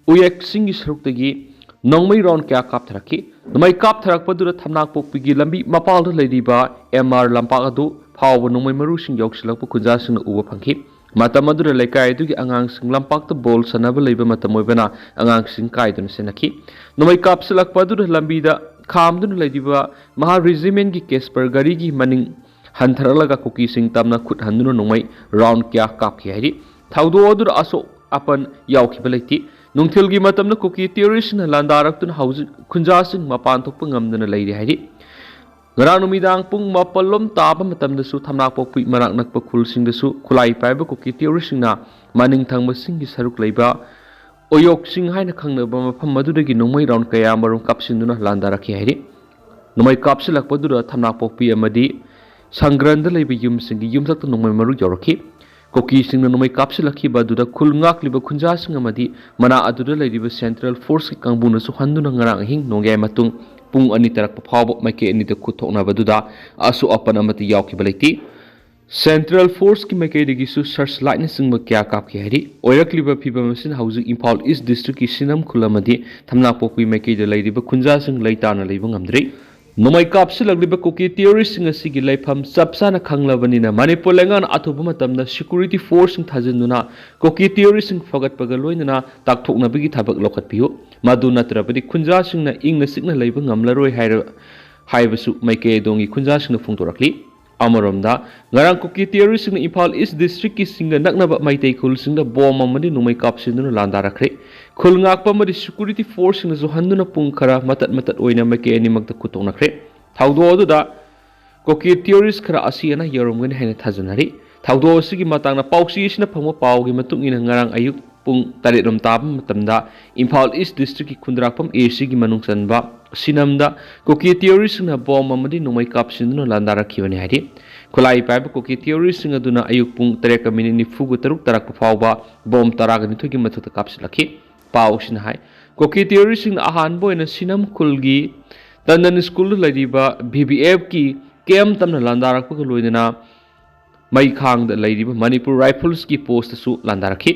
ꯎꯌꯦꯛꯁꯤꯡꯒꯤ ꯁꯔꯨꯛꯇꯒꯤ ꯅꯣꯡꯃꯩ ꯔꯥꯎꯟ ꯀꯌꯥ ꯀꯥꯞꯊꯔꯛꯈꯤ? ꯅꯣꯡꯃꯩ ꯀꯥꯞꯊꯔꯛꯄꯗꯨꯗ ꯊꯝꯅꯥꯛꯄꯣꯛꯄꯤꯒꯤ ꯂꯝꯕꯤ ꯃꯄꯥꯜꯗ ꯂꯩꯔꯤꯕ ꯑꯦꯝ ꯑꯥꯔ ꯂꯝꯄꯥꯛ ꯑꯗꯨ ꯐꯥꯎꯕ ꯅꯣꯡꯃꯩ ꯃꯔꯨꯁꯤꯡ ꯌꯧꯁꯤꯜꯂꯛꯄ ꯈꯨꯟꯖꯥꯁꯤꯡꯅ ꯎꯕ ꯐꯪꯈꯤ꯫ ꯃꯇꯝ ꯑꯗꯨꯗ ꯂꯩꯀꯥꯏ ꯑꯗꯨꯒꯤ ꯑꯉꯥꯡꯁꯤꯡ ꯂꯝꯄꯥꯛꯇ ꯕꯣꯜ ꯁꯥꯟꯅꯕ ꯂꯩꯕ ꯃꯇꯝ ꯑꯣꯏꯕꯅ ꯑꯉꯥꯡꯁꯤꯡ ꯀꯥꯏꯗꯨꯅ ꯁꯦꯟꯅꯈꯤ꯫ ꯅꯣꯡꯃꯩ ꯀꯥꯞꯁꯤꯜꯂꯛꯄ ꯑꯗꯨꯗ ꯂꯝꯕꯤꯗ ꯈꯥꯝꯗꯨꯅ ꯂꯩꯔꯤꯕ ꯃꯍꯥ ꯔꯦꯖꯤꯃꯦꯟꯒꯤ ꯀꯦꯁꯄꯔ ꯒꯥꯔꯤꯒꯤ ꯃꯅꯤꯡ ꯍꯟꯊꯔꯛꯂꯒ ꯀꯨꯀꯤꯁꯤꯡ ꯇꯝꯅ ꯈꯨꯠ ꯍꯟꯗꯨꯅ ꯅꯣꯡꯃꯩ ꯔꯥꯎꯟ ꯀꯌꯥ ꯀꯥꯞꯈꯤ ꯍꯥꯏꯔꯤ꯫ ꯊꯧꯗꯣꯛ ꯑꯗꯨꯗ ꯑꯁꯣꯛ ꯑꯄꯟ ꯌꯥꯎꯈꯤꯕ ꯂꯩꯇꯦ꯫ ꯅꯨꯡꯊꯤꯜꯒꯤ ꯃꯇꯝꯗ ꯀꯨꯀꯤ ꯇꯦꯔꯣꯔꯤꯁꯁꯤꯡꯅ ꯂꯥꯟꯗꯥꯔꯛꯇꯨꯅ ꯍꯧꯖꯤꯛ ꯈꯨꯟꯖꯥꯁꯤꯡ ꯃꯄꯥꯟ ꯊꯣꯛꯄ ꯉꯝꯗꯅ ꯂꯩꯔꯤ ꯍꯥꯏꯔꯤ꯫ ꯉꯔꯥꯡ ꯅꯨꯃꯤꯗꯥꯡ ꯄꯨꯡ ꯃꯥꯄꯜ ꯂꯣꯝ ꯇꯥꯕ ꯃꯇꯝꯗꯁꯨ ꯊꯝꯅꯥꯛꯄꯣꯛꯄꯤ ꯃꯅꯥꯛ ꯅꯛꯄ ꯈꯨꯜꯁꯤꯡꯗꯁꯨ ꯈꯨꯠꯂꯥꯏ ꯄꯥꯏꯕ ꯀꯨꯀꯤ ꯇꯦꯔꯣꯔꯤꯁꯁꯤꯡꯅ ꯃꯅꯤꯡ ꯊꯪꯕꯁꯤꯡꯒꯤ ꯁꯔꯨꯛ ꯂꯩꯕ ꯑꯣꯌꯣꯛꯁꯤꯡ ꯍꯥꯏꯅ ꯈꯪꯅꯕ ꯃꯐꯝ ꯑꯗꯨꯗꯒꯤ ꯅꯣꯡꯃꯩ ꯔꯥꯎꯟ ꯀꯌꯥ ꯃꯔꯨꯝ ꯀꯥꯞꯁꯤꯟꯗꯨꯅ ꯂꯥꯟꯗꯥꯔꯛꯈꯤ ꯍꯥꯏꯔꯤ꯫ ꯅꯣꯡꯃꯩ ꯀꯥꯞꯁꯤꯜꯂꯛꯄꯗꯨꯗ ꯊꯝꯅꯥꯛꯄꯣꯛꯄꯤ ꯑꯃꯗꯤ ꯁꯪꯒ꯭ꯔꯟꯗ ꯂꯩꯕ ꯌꯨꯝꯁꯤꯡꯒꯤ ꯌꯨꯝꯊꯛꯇ ꯅꯣꯡꯃꯩ ꯃꯔꯨ ꯌꯧꯔꯛꯈꯤ꯫ ꯀꯨꯀꯤꯁꯤꯡꯅ ꯅꯣꯡꯃꯩ ꯀꯥꯞꯁꯤꯜꯂꯛꯈꯤꯕ ꯑꯗꯨꯗ ꯈꯨꯜ ꯉꯥꯛꯂꯤꯕ ꯈꯨꯟꯖꯥꯁꯤꯡ ꯑꯃꯗꯤ ꯃꯅꯥꯛ ꯑꯗꯨꯗ ꯂꯩꯔꯤꯕ ꯁꯦꯟꯇ꯭ꯔꯦꯜ ꯐꯣꯔꯁꯀꯤ ꯀꯥꯡꯕꯨꯅꯁꯨ ꯍꯟꯗꯨꯅ ꯉꯔꯥꯡ ꯑꯍꯤꯡ ꯅꯣꯡꯌꯥꯏ ꯃꯇꯨꯡ ꯄꯨꯡ ꯑꯅꯤ ꯇꯥꯔꯛꯄ ꯐꯥꯎꯕ ꯃꯥꯏꯀꯩ ꯑꯅꯤꯗ ꯈꯨꯠ ꯊꯣꯛꯅꯕꯗꯨꯗ ꯑꯁꯣꯛ ꯑꯄꯟ ꯑꯃꯠꯇ ꯌꯥꯎꯈꯤꯕ ꯂꯩꯇꯦ꯫ ꯁꯦꯟꯇ꯭ꯔꯦꯜ ꯐꯣꯔꯁꯀꯤ ꯃꯥꯏꯀꯩꯗꯒꯤꯁꯨ ꯁꯔꯆ ꯂꯥꯏꯠꯅꯆꯤꯡꯕ ꯀꯌꯥ ꯀꯥꯞꯈꯤ ꯍꯥꯏꯔꯤ꯫ ꯑꯣꯏꯔꯛꯂꯤꯕ ꯐꯤꯕꯝ ꯑꯁꯤꯅ ꯍꯧꯖꯤꯛ ꯏꯝꯐꯥꯜ ꯏꯁ ꯗꯤꯁꯇ꯭ꯔꯤꯛꯀꯤ ꯁꯤꯅꯝ ꯈꯨꯜ ꯑꯃꯗꯤ ꯊꯝꯅꯥꯄꯣꯛꯄꯤ ꯃꯥꯏꯀꯩꯗ ꯂꯩꯔꯤꯕ ꯈꯨꯟꯖꯥꯁꯤꯡ ꯂꯩꯇꯥꯅ ꯂꯩꯕ ꯉꯝꯗ꯭ꯔꯤ꯫ ꯅꯣꯡꯃꯩ ꯀꯥꯞꯁꯤꯜꯂꯛꯂꯤꯕ ꯀꯨꯀꯤ ꯇꯦꯔꯣꯔꯤꯁꯁꯤꯡ ꯑꯁꯤꯒꯤ ꯂꯩꯐꯝ ꯆꯞ ꯆꯥꯅ ꯈꯪꯂꯕꯅꯤꯅ ꯃꯅꯤꯄꯨꯔ ꯂꯩꯉꯥꯛꯅ ꯑꯊꯨꯕ ꯃꯇꯝꯗ ꯁꯦꯀ꯭ꯌꯨꯔꯤꯇꯤ ꯐꯣꯔꯁꯁꯤꯡ ꯊꯥꯖꯤꯟꯗꯨꯅ ꯀꯨꯀꯤ ꯇꯦꯔꯣꯔꯤꯁꯁꯤꯡ ꯐꯒꯠꯄꯒ ꯂꯣꯏꯅꯅ ꯇꯥꯛꯊꯣꯛꯅꯕꯒꯤ ꯊꯕꯛ ꯂꯧꯈꯠꯄꯤꯌꯨ꯫ ꯃꯗꯨ ꯅꯠꯇ꯭ꯔꯕꯗꯤ ꯈꯨꯟꯖꯥꯁꯤꯡꯅ ꯏꯪꯅ ꯆꯤꯛꯅ ꯂꯩꯕ ꯉꯝꯂꯔꯣꯏ ꯍꯥꯏꯔ-, ꯍꯥꯏꯕꯁꯨ ꯃꯥꯏꯀꯩ ꯑꯗꯣꯝꯒꯤ ꯈꯨꯟꯖꯥꯁꯤꯡꯅ ꯐꯣꯡꯗꯣꯔꯛꯂꯤ꯫ ꯑꯃꯔꯣꯝꯗ, ꯉꯔꯥꯡ ꯀꯨꯀꯤ ꯇꯦꯔꯣꯔꯤꯁꯁꯤꯡꯅ ꯏꯝꯐꯥꯜ ꯏꯁ ꯗꯤꯁꯇ꯭ꯔꯤꯛꯀꯤ ꯁꯤꯡꯒ ꯅꯛꯅꯕ ꯃꯩꯇꯩ ꯈꯨꯜꯁꯤꯡꯗ ꯕꯣꯝ ꯑꯃꯗꯤ ꯅꯣꯡꯃꯩ ꯀꯥꯞꯁꯤꯟꯗꯨꯅ ꯂꯥꯟꯗꯥꯔꯛꯈ꯭ꯔꯦ꯫ ꯈꯨꯜ ꯉꯥꯛꯄ ꯑꯃꯗꯤ ꯁꯦꯀ꯭ꯌꯨꯔꯤꯇꯤ ꯐꯣꯔꯁꯁꯤꯡꯅꯁꯨ ꯍꯟꯗꯨꯅ ꯄꯨꯡ ꯈꯔ ꯃꯇꯠ ꯃꯇꯠ ꯑꯣꯏꯅ ꯃꯥꯏꯀꯩ ꯑꯅꯤꯃꯛꯇ ꯈꯨꯠ ꯊꯣꯛꯅꯈ꯭ꯔꯦ꯫ ꯊꯧꯗꯣꯛ ꯑꯗꯨꯗ ꯀꯨꯀꯤ ꯇꯦꯔꯣꯔꯤꯁ ꯈꯔ ꯑꯁꯤ ꯑꯅꯥ ꯌꯥꯎꯔꯝꯒꯅꯤ ꯍꯥꯏꯅ ꯊꯥꯖꯅꯔꯤ꯫ ꯊꯧꯗꯣꯛ ꯑꯁꯤꯒꯤ ꯃꯇꯥꯡꯗ ꯄꯥꯎꯆꯦ ꯑꯁꯤꯅ ꯐꯪꯕ ꯄꯥꯎꯒꯤ ꯃꯇꯨꯡ ꯏꯟꯅ ꯉꯔꯥꯡ ꯑꯌꯨꯛ ꯄꯨꯡ ꯇꯔꯦꯠ ꯔꯣꯝ ꯇꯥꯕ ꯃꯇꯝꯗ ꯏꯝꯐꯥꯜ ꯏꯁ ꯗꯤꯁꯇ꯭ꯔꯤꯛꯀꯤ ꯈꯨꯟꯗ꯭ꯔꯥꯛꯄꯝ ꯑꯦ ꯁꯤꯒꯤ ꯃꯅꯨꯡ ꯆꯟꯕ ꯁꯤꯅꯝꯗ ꯀꯨꯀꯤ ꯇꯦꯔꯣꯔꯤꯁꯁꯤꯡꯅ ꯕꯣꯝ ꯑꯃꯗꯤ ꯅꯣꯡꯃꯩ ꯀꯥꯞꯁꯤꯟꯗꯨꯅ ꯂꯥꯟꯗꯥꯔꯛꯈꯤꯕꯅꯤ ꯍꯥꯏꯔꯤ꯫ ꯈꯨꯠꯂꯥꯏ ꯄꯥꯏꯕ ꯀꯨꯀꯤ ꯇꯦꯔꯣꯔꯤꯁꯁꯤꯡ ꯑꯗꯨꯅ ꯑꯌꯨꯛ ꯄꯨꯡ ꯇꯔꯦꯠꯀ ꯃꯤꯅꯤꯠ ꯅꯤꯐꯨꯒ ꯇꯔꯨꯛ ꯇꯥꯔꯛꯄ ꯐꯥꯎꯕ ꯕꯣꯝ ꯇꯔꯥꯒ ꯅꯤꯊꯣꯏꯒꯤ ꯃꯊꯛꯇ ꯀꯥꯞꯁꯤꯜꯂꯛꯈꯤ꯫ ꯄꯥꯎꯁꯤꯅ ꯍꯥꯏ, ꯀꯨꯀꯤ ꯇꯦꯔꯣꯔꯤꯁꯁꯤꯡꯅ ꯑꯍꯥꯟꯕ ꯑꯣꯏꯅ ꯁꯤꯅꯝ ꯈꯨꯜꯒꯤ ꯇꯟꯗꯟ ꯁ꯭ꯀꯨꯜꯗ ꯂꯩꯔꯤꯕ ꯚꯤ ꯕꯤ ꯑꯦꯐꯀꯤ ꯀꯦꯝ ꯇꯝꯅ ꯂꯥꯟꯗꯥꯔꯛꯄꯒ ꯂꯣꯏꯅꯅ ꯃꯩꯈꯥꯡꯗ ꯂꯩꯔꯤꯕ ꯃꯅꯤꯄꯨꯔ ꯔꯥꯏꯐꯜꯁꯀꯤ ꯄꯣꯁꯇꯁꯨ ꯂꯥꯟꯗꯥꯔꯛꯈꯤ꯫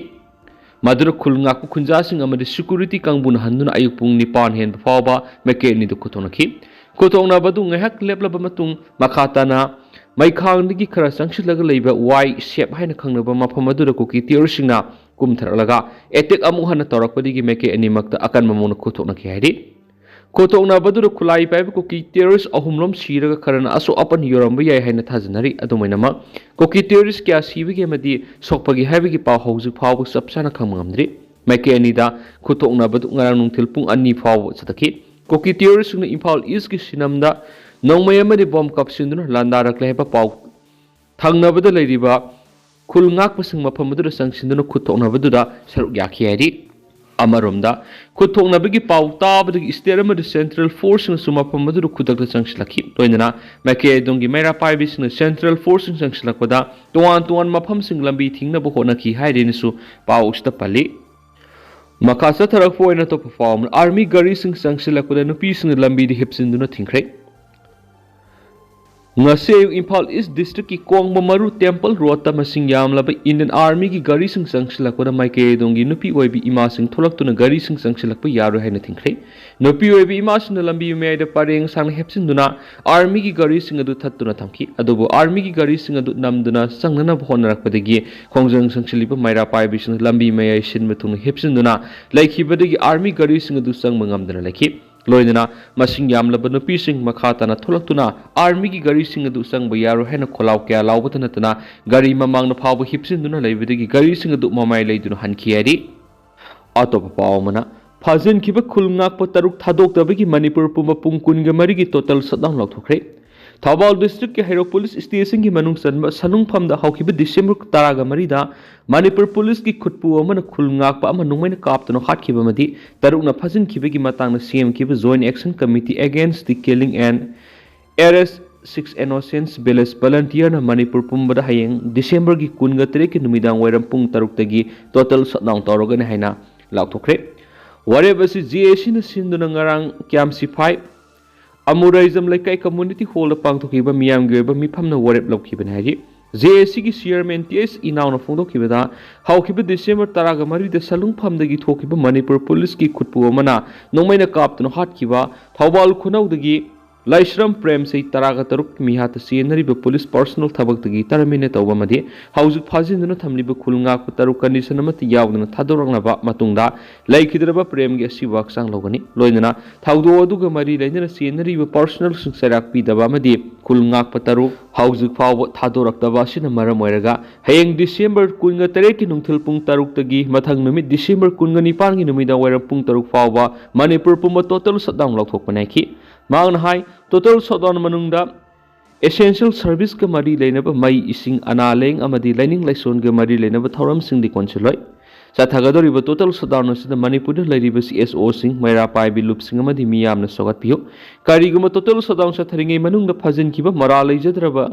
ꯃꯗꯨꯗ ꯈꯨꯜ ꯉꯥꯛꯄ ꯈꯨꯟꯖꯥꯁꯤꯡ ꯑꯃꯗꯤ ꯁꯦꯀ꯭ꯌꯨꯔꯤꯇꯤ ꯀꯥꯡꯕꯨꯅ ꯍꯟꯗꯨꯅ ꯑꯌꯨꯛ ꯄꯨꯡ ꯅꯤꯄꯥꯟ ꯍꯦꯟꯕ ꯐꯥꯎꯕ ꯃꯥꯏꯀꯩ ꯑꯅꯤꯗꯨ ꯈꯨꯠꯊꯣꯛꯅꯈꯤ꯫ ꯈꯨꯠꯊꯣꯛꯅꯕꯗꯨ ꯉꯥꯏꯍꯥꯛ ꯂꯦꯞꯂꯕ ꯃꯇꯨꯡ ꯃꯈꯥ ꯇꯥꯅ ꯃꯩꯈꯥꯡꯗꯒꯤ ꯈꯔ ꯆꯪꯁꯤꯜꯂꯒ ꯂꯩꯕ ꯋꯥꯏ ꯁꯦꯞ ꯍꯥꯏꯅ ꯈꯪꯅꯕ ꯃꯐꯝ ꯑꯗꯨꯗ ꯀꯨꯀꯤ ꯇꯦꯔꯣꯔꯤꯁꯁꯤꯡꯅ ꯀꯨꯝꯊꯔꯛꯂꯒ ꯑꯦꯇꯦꯛ ꯑꯃꯨꯛ ꯍꯟꯅ ꯇꯧꯔꯛꯄꯗꯒꯤ ꯃꯥꯏꯀꯩ ꯑꯅꯤꯃꯛꯇ ꯑꯀꯟꯕ ꯃꯑꯣꯡꯗ ꯈꯨꯠꯊꯣꯛꯅꯈꯤ ꯍꯥꯏꯔꯤ꯫ ꯈꯨꯠꯊꯣꯛꯅꯕꯗꯨꯗ ꯈꯨꯠꯂꯥꯏ ꯄꯥꯏꯕ ꯀꯨꯀꯤ ꯇꯦꯔꯣꯔꯤꯁ ꯑꯍꯨꯝꯂꯣꯝ ꯁꯤꯔꯒ ꯈꯔꯅ ꯑꯁꯣꯛ ꯑꯄꯟ ꯌꯧꯔꯝꯕ ꯌꯥꯏ ꯍꯥꯏꯅ ꯊꯥꯖꯅꯔꯤ꯫ ꯑꯗꯨꯃꯥꯏꯅꯃꯛ ꯀꯨꯀꯤ ꯇꯦꯔꯣꯔꯤꯁ ꯀꯌꯥ ꯁꯤꯕꯒꯦ ꯑꯃꯗꯤ ꯁꯣꯛꯄꯒꯦ ꯍꯥꯏꯕꯒꯤ ꯄꯥꯎ ꯍꯧꯖꯤꯛ ꯐꯥꯎꯕ ꯆꯞ ꯆꯥꯅ ꯈꯪꯕ ꯉꯝꯗ꯭ꯔꯤ꯫ ꯃꯥꯏꯀꯩ ꯑꯅꯤꯗ ꯈꯨꯠꯊꯣꯛꯅꯕꯗꯨ ꯉꯔꯥꯡ ꯅꯨꯡꯊꯤꯜ ꯄꯨꯡ ꯑꯅꯤ ꯐꯥꯎꯕ ꯆꯠꯊꯈꯤ꯫ ꯀꯨꯀꯤ ꯇꯦꯔꯣꯔꯤꯁꯁꯤꯡꯅ ꯏꯝꯐꯥꯜ ꯏꯁꯀꯤ ꯁꯤꯅꯝꯗ ꯅꯣꯡꯃꯩ ꯑꯃꯗꯤ ꯕꯣꯝ ꯀꯥꯞꯁꯤꯟꯗꯨꯅ ꯂꯥꯟꯗꯥꯔꯛꯂꯦ ꯍꯥꯏꯕ ꯄꯥꯎ ꯊꯪꯅꯕꯗ ꯂꯩꯔꯤꯕ ꯈꯨꯜ ꯉꯥꯛꯄꯁꯤꯡ ꯃꯐꯝ ꯑꯗꯨꯗ ꯆꯪꯁꯤꯟꯗꯨꯅ ꯈꯨꯠꯊꯣꯛꯅꯕꯗꯨꯗ ꯁꯔꯨꯛ ꯌꯥꯈꯤ ꯍꯥꯏꯔꯤ꯫ ꯑꯃꯔꯣꯝꯗ, ꯈꯨꯠꯊꯣꯛꯅꯕꯒꯤ ꯄꯥꯎ ꯇꯥꯕꯗꯒꯤ ꯁ꯭ꯇꯦꯠ ꯑꯃꯗꯤ ꯁꯦꯟꯇ꯭ꯔꯦꯜ ꯐꯣꯔꯁꯁꯤꯡꯅꯁꯨ ꯃꯐꯝ ꯑꯗꯨꯗ ꯈꯨꯗꯛꯇ ꯆꯪꯁꯤꯜꯂꯛꯈꯤ꯫ ꯂꯣꯏꯅꯅ ꯃꯥꯏꯀꯩ ꯑꯗꯣꯝꯒꯤ ꯃꯩꯔꯥ ꯄꯥꯏꯕꯤꯁꯤꯡꯅ ꯁꯦꯟꯇ꯭ꯔꯦꯜ ꯐꯣꯔꯁꯁꯤꯡ ꯆꯪꯁꯤꯜꯂꯛꯄꯗ ꯇꯣꯉꯥꯟ ꯇꯣꯉꯥꯟꯕ ꯃꯐꯝꯁꯤꯡ ꯂꯝꯕꯤ ꯊꯤꯡꯅꯕ ꯍꯣꯠꯅꯈꯤ ꯍꯥꯏꯔꯦꯅꯁꯨ ꯄꯥꯎ ꯑꯁꯤꯗ ꯄꯜꯂꯤ꯫ ꯃꯈꯥ ꯆꯠꯊꯔꯛꯄ ꯑꯣꯏꯅ ꯑꯇꯣꯞꯄ ꯄꯥꯎ ꯑꯃꯅ, ꯑꯥꯔꯃꯤ ꯒꯥꯔꯤꯁꯤꯡ ꯆꯪꯁꯤꯜꯂꯛꯄꯗ ꯅꯨꯄꯤꯁꯤꯡꯅ ꯂꯝꯕꯤꯗ ꯍꯤꯞꯆꯤꯟꯗꯨꯅ ꯊꯤꯡꯈ꯭ꯔꯦ꯫ ꯉꯁꯤ ꯑꯌꯨꯛ ꯏꯝꯐꯥꯜ ꯏꯁ ꯗꯤꯁꯇ꯭ꯔꯤꯛꯀꯤ ꯀꯣꯡꯕ ꯃꯔꯨ ꯇꯦꯝꯄꯜ ꯔꯣꯗꯇ ꯃꯁꯤꯡ ꯌꯥꯝꯂꯕ ꯏꯟꯗꯤꯌꯟ ꯑꯥꯔꯃꯤꯒꯤ ꯒꯥꯔꯤꯁꯤꯡ ꯆꯪꯁꯤꯜꯂꯛꯄꯗ ꯃꯥꯏꯀꯩ ꯑꯗꯣꯝꯒꯤ ꯅꯨꯄꯤ ꯑꯣꯏꯕꯤ ꯏꯃꯥꯁꯤꯡ ꯊꯣꯛꯂꯛꯇꯨꯅ ꯒꯥꯔꯤꯁꯤꯡ ꯆꯪꯁꯤꯜꯂꯛꯄ ꯌꯥꯔꯣꯏ ꯍꯥꯏꯅ ꯊꯤꯡꯈ꯭ꯔꯦ꯫ ꯅꯨꯄꯤ ꯑꯣꯏꯕꯤ ꯏꯃꯥꯁꯤꯡꯅ ꯂꯝꯕꯤ ꯃꯌꯥꯏꯗ ꯄꯔꯦꯡ ꯁꯥꯡꯅ ꯍꯦꯞꯆꯤꯟꯗꯨꯅ ꯑꯥꯔꯃꯤꯒꯤ ꯒꯥꯔꯤꯁꯤꯡ ꯑꯗꯨ ꯊꯠꯇꯨꯅ ꯊꯝꯈꯤ꯫ ꯑꯗꯨꯕꯨ ꯑꯥꯔꯃꯤꯒꯤ ꯒꯥꯔꯤꯁꯤꯡ ꯑꯗꯨ ꯅꯝꯗꯨꯅ ꯆꯪꯅꯅꯕ ꯍꯣꯠꯅꯔꯛꯄꯗꯒꯤ ꯈꯣꯡꯖꯪ ꯆꯪꯁꯤꯜꯂꯤꯕ ꯃꯩꯔꯥ ꯄꯥꯏꯕꯤꯁꯤꯡꯅ ꯂꯝꯕꯤ ꯃꯌꯥꯏ ꯁꯤꯟꯕ ꯊꯨꯡꯅ ꯍꯦꯞꯆꯤꯟꯗꯨꯅ ꯂꯩꯈꯤꯕꯗꯒꯤ ꯑꯥꯔꯃꯤ ꯒꯥꯔꯤꯁꯤꯡ ꯑꯗꯨ ꯆꯪꯕ ꯉꯝꯗꯅ ꯂꯩꯈꯤ꯫ ꯂꯣꯏꯅꯅ ꯃꯁꯤꯡ ꯌꯥꯝꯂꯕ ꯅꯨꯄꯤꯁꯤꯡ ꯃꯈꯥ ꯇꯥꯅ ꯊꯣꯛꯂꯛꯇꯨꯅ ꯑꯥꯔꯃꯤꯒꯤ ꯒꯥꯔꯤꯁꯤꯡ ꯑꯗꯨ ꯆꯪꯕ ꯌꯥꯔꯣꯏ ꯍꯥꯏꯅ ꯈꯣꯜꯂꯥꯎ ꯀꯌꯥ ꯂꯥꯎꯕꯇ ꯅꯠꯇꯅ ꯒꯥꯔꯤ ꯃꯃꯥꯡꯗ ꯐꯥꯎꯕ ꯍꯤꯞꯆꯤꯟꯗꯨꯅ ꯂꯩꯕꯗꯒꯤ ꯒꯥꯔꯤꯁꯤꯡ ꯑꯗꯨ ꯃꯃꯥꯏ ꯂꯩꯗꯨꯅ ꯍꯟꯈꯤ ꯍꯥꯏꯔꯤ꯫ ꯑꯇꯣꯞꯄ ꯄꯥꯎ ꯑꯃꯅ, ꯐꯥꯖꯤꯟꯈꯤꯕ ꯈꯨꯜ ꯉꯥꯛꯄ ꯇꯔꯨꯛ ꯊꯥꯗꯣꯛꯇꯕꯒꯤ ꯃꯅꯤꯄꯨꯔ ꯄꯨꯝꯕ ꯄꯨꯡ ꯀꯨꯟꯒ ꯃꯔꯤꯒꯤ ꯇꯣꯇꯦꯜ ꯁꯠꯗꯥꯎꯟ ꯂꯥꯎꯊꯣꯛꯈ꯭ꯔꯦ꯫ ꯊꯧꯕꯥꯜ ꯗꯤꯁꯇ꯭ꯔꯤꯛꯀꯤ ꯍꯩꯔꯣꯛ ꯄꯨꯂꯤꯁ ꯁ꯭ꯇꯦꯁꯟꯒꯤ ꯃꯅꯨꯡ ꯆꯟꯕ ꯁꯅꯨꯡꯐꯝꯗ ꯍꯧꯈꯤꯕ ꯗꯤꯁꯦꯝꯕꯔ ꯇꯔꯥꯒ ꯃꯔꯤꯗ ꯃꯅꯤꯄꯨꯔ ꯄꯨꯂꯤꯁꯀꯤ ꯈꯨꯠꯄꯨ ꯑꯃꯅ ꯈꯨꯜ ꯉꯥꯛꯄ ꯑꯃ ꯅꯣꯡꯃꯩꯅ ꯀꯥꯞꯇꯨꯅ ꯍꯥꯠꯈꯤꯕ ꯑꯃꯗꯤ ꯇꯔꯨꯛꯅ ꯐꯥꯖꯤꯟꯈꯤꯕꯒꯤ ꯃꯇꯥꯡꯗ ꯁꯦꯝꯈꯤꯕ Joint Action Committee Against the Killing and Arrest Six Innocents Village Volunteerꯅ Manipur ꯄꯨꯝꯕꯗ ꯍꯌꯦꯡ ꯗꯤꯁꯦꯝꯕꯔꯒꯤ ꯀꯨꯟꯒ ꯇꯔꯦꯠꯀꯤ ꯅꯨꯃꯤꯗꯥꯡ ꯋꯥꯏꯔꯝ ꯄꯨꯡ ꯇꯔꯨꯛꯇꯒꯤ ꯇꯣꯇꯦꯜ ꯁꯠꯗꯥꯎꯟ ꯇꯧꯔꯒꯅꯤ ꯍꯥꯏꯅ ꯂꯥꯎꯊꯣꯛꯈ꯭ꯔꯦ꯫ ꯋꯥꯔꯦꯞ ꯑꯁꯤ ꯖꯦ ꯑꯦ ꯁꯤꯅ ꯁꯤꯟꯗꯨꯅ ꯉꯔꯥꯡ ꯀ꯭ꯌꯥꯝꯁꯤꯐꯥꯏ ꯑꯃꯨꯔꯩꯖꯝ ꯂꯩꯀꯥꯏ ꯀꯝꯃ꯭ꯌꯨꯅꯤꯇꯤ ꯍꯣꯜꯗ ꯄꯥꯡꯊꯣꯛꯈꯤꯕ ꯃꯤꯌꯥꯝꯒꯤ ꯑꯣꯏꯕ ꯃꯤꯐꯝꯅ ꯋꯥꯔꯦꯞ ꯂꯧꯈꯤꯕꯅꯤ ꯍꯥꯏꯔꯤ꯫ ꯖꯦ ꯑꯦ ꯁꯤꯒꯤ ꯆꯤꯌꯔꯃꯦꯟ ꯇꯤ ꯑꯦꯁ ꯏꯅꯥꯎꯅ ꯐꯣꯡꯗꯣꯛꯈꯤꯕꯗ, ꯍꯧꯈꯤꯕ ꯗꯤꯁꯦꯝꯕꯔ ꯇꯔꯥꯒ ꯃꯔꯤꯗ ꯁꯂꯨꯡꯐꯝꯗꯒꯤ ꯊꯣꯛꯈꯤꯕ ꯃꯅꯤꯄꯨꯔ ꯄꯨꯂꯤꯁꯀꯤ ꯈꯨꯠꯄꯨ ꯑꯃꯅ ꯅꯣꯡꯃꯩꯅ ꯀꯥꯞꯇꯨꯅ ꯍꯥꯠꯈꯤꯕ ꯊꯧꯕꯥꯜ ꯈꯨꯅꯧꯗꯒꯤ ꯂꯥꯏꯁ꯭ꯔꯝ ꯄ꯭ꯔꯦꯝꯁꯩ ꯇꯔꯥꯒ ꯇꯔꯨꯛ ꯃꯤꯍꯥꯠꯇ ꯆꯦꯟꯅꯔꯤꯕ ꯄꯨꯂꯤꯁ ꯄꯔꯁꯣꯅꯦꯜ ꯊꯕꯛꯇꯒꯤ ꯇꯔꯃꯤꯅꯦꯠ ꯇꯧꯕ ꯑꯃꯗꯤ ꯍꯧꯖꯤꯛ ꯐꯥꯖꯤꯟꯗꯨꯅ ꯊꯝꯂꯤꯕ ꯈꯨꯜ ꯉꯥꯛꯄ ꯇꯔꯨꯛ ꯀꯟꯗꯤꯁꯟ ꯑꯃꯠꯇ ꯌꯥꯎꯗꯅ ꯊꯥꯗꯣꯔꯛꯅꯕ ꯃꯇꯨꯡꯗ ꯂꯩꯈꯤꯗ꯭ꯔꯕ ꯄ꯭ꯔꯦꯝꯒꯤ ꯑꯁꯤꯕ ꯍꯛꯆꯥꯡ ꯂꯧꯒꯅꯤ꯫ ꯂꯣꯏꯅꯅ ꯊꯧꯗꯣꯛ ꯑꯗꯨꯒ ꯃꯔꯤ ꯂꯩꯅꯅ ꯆꯦꯟꯅꯔꯤꯕ ꯄꯔꯁꯣꯅꯦꯜꯁꯤꯡ ꯆꯩꯔꯥꯛ ꯄꯤꯗꯕ ꯑꯃꯗꯤ ꯈꯨꯜ ꯉꯥꯛꯄ ꯇꯔꯨꯛ ꯍꯧꯖꯤꯛ ꯐꯥꯎꯕ ꯊꯥꯗꯣꯔꯛꯇꯕ ꯑꯁꯤꯅ ꯃꯔꯝ ꯑꯣꯏꯔꯒ ꯍꯌꯦꯡ ꯗꯤꯁꯦꯝꯕꯔ ꯀꯨꯟꯒ ꯇꯔꯦꯠꯀꯤ ꯅꯨꯡꯊꯤꯜ ꯄꯨꯡ ꯇꯔꯨꯛꯇꯒꯤ ꯃꯊꯪ ꯅꯨꯃꯤꯠ ꯗꯤꯁꯦꯝꯕꯔ ꯀꯨꯟꯒ ꯅꯤꯄꯥꯟꯒꯤ ꯅꯨꯃꯤꯗꯥꯡ ꯋꯥꯏꯔꯝ ꯄꯨꯡ ꯇꯔꯨꯛ ꯐꯥꯎꯕ ꯃꯅꯤꯄꯨꯔ ꯄꯨꯝꯕ ꯇꯣꯇꯦꯜ ꯁꯠꯗꯥꯎꯟ ꯂꯥꯎꯊꯣꯛꯄꯅꯤ ꯍꯥꯏꯈꯤ꯫ ꯃꯍꯥꯛꯅ ꯍꯥꯏ, ꯇꯣꯇꯦꯜ ꯁꯠꯗꯥꯎꯟ ꯃꯅꯨꯡꯗ ꯑꯦꯁꯦꯟꯁꯤꯌꯦꯜ ꯁꯔꯚꯤꯁꯀ ꯃꯔꯤ ꯂꯩꯅꯕ ꯃꯩ, ꯏꯁꯤꯡ, ꯑꯅꯥ ꯂꯥꯌꯦꯡ ꯑꯃꯗꯤ ꯂꯥꯏꯅꯤꯡ ꯂꯥꯏꯁꯣꯟꯒ ꯃꯔꯤ ꯂꯩꯅꯕ ꯊꯧꯔꯝꯁꯤꯡꯗꯤ ꯀꯣꯟꯁꯤꯜꯂꯣꯏ꯫ ꯆꯠꯊꯒꯗꯧꯔꯤꯕ ꯇꯣꯇꯦꯜ ꯁꯠꯗꯥꯎꯟ ꯑꯁꯤꯗ ꯃꯅꯤꯄꯨꯔꯗ ꯂꯩꯔꯤꯕ ꯁꯤ ꯑꯦꯁ ꯑꯣꯁꯤꯡ, ꯃꯩꯔꯥ ꯄꯥꯏꯕꯤ ꯂꯨꯞꯁꯤꯡ ꯑꯃꯗꯤ ꯃꯤꯌꯥꯝꯅ ꯁꯧꯒꯠꯄꯤꯌꯨ꯫ ꯀꯔꯤꯒꯨꯝꯕ ꯇꯣꯇꯦꯜ ꯁꯠꯗꯥꯎꯟ ꯆꯠꯊꯔꯤꯉꯩ ꯃꯅꯨꯡꯗ ꯐꯥꯖꯤꯟꯈꯤꯕ ꯃꯔꯥꯜ ꯂꯩꯖꯗ꯭ꯔꯕ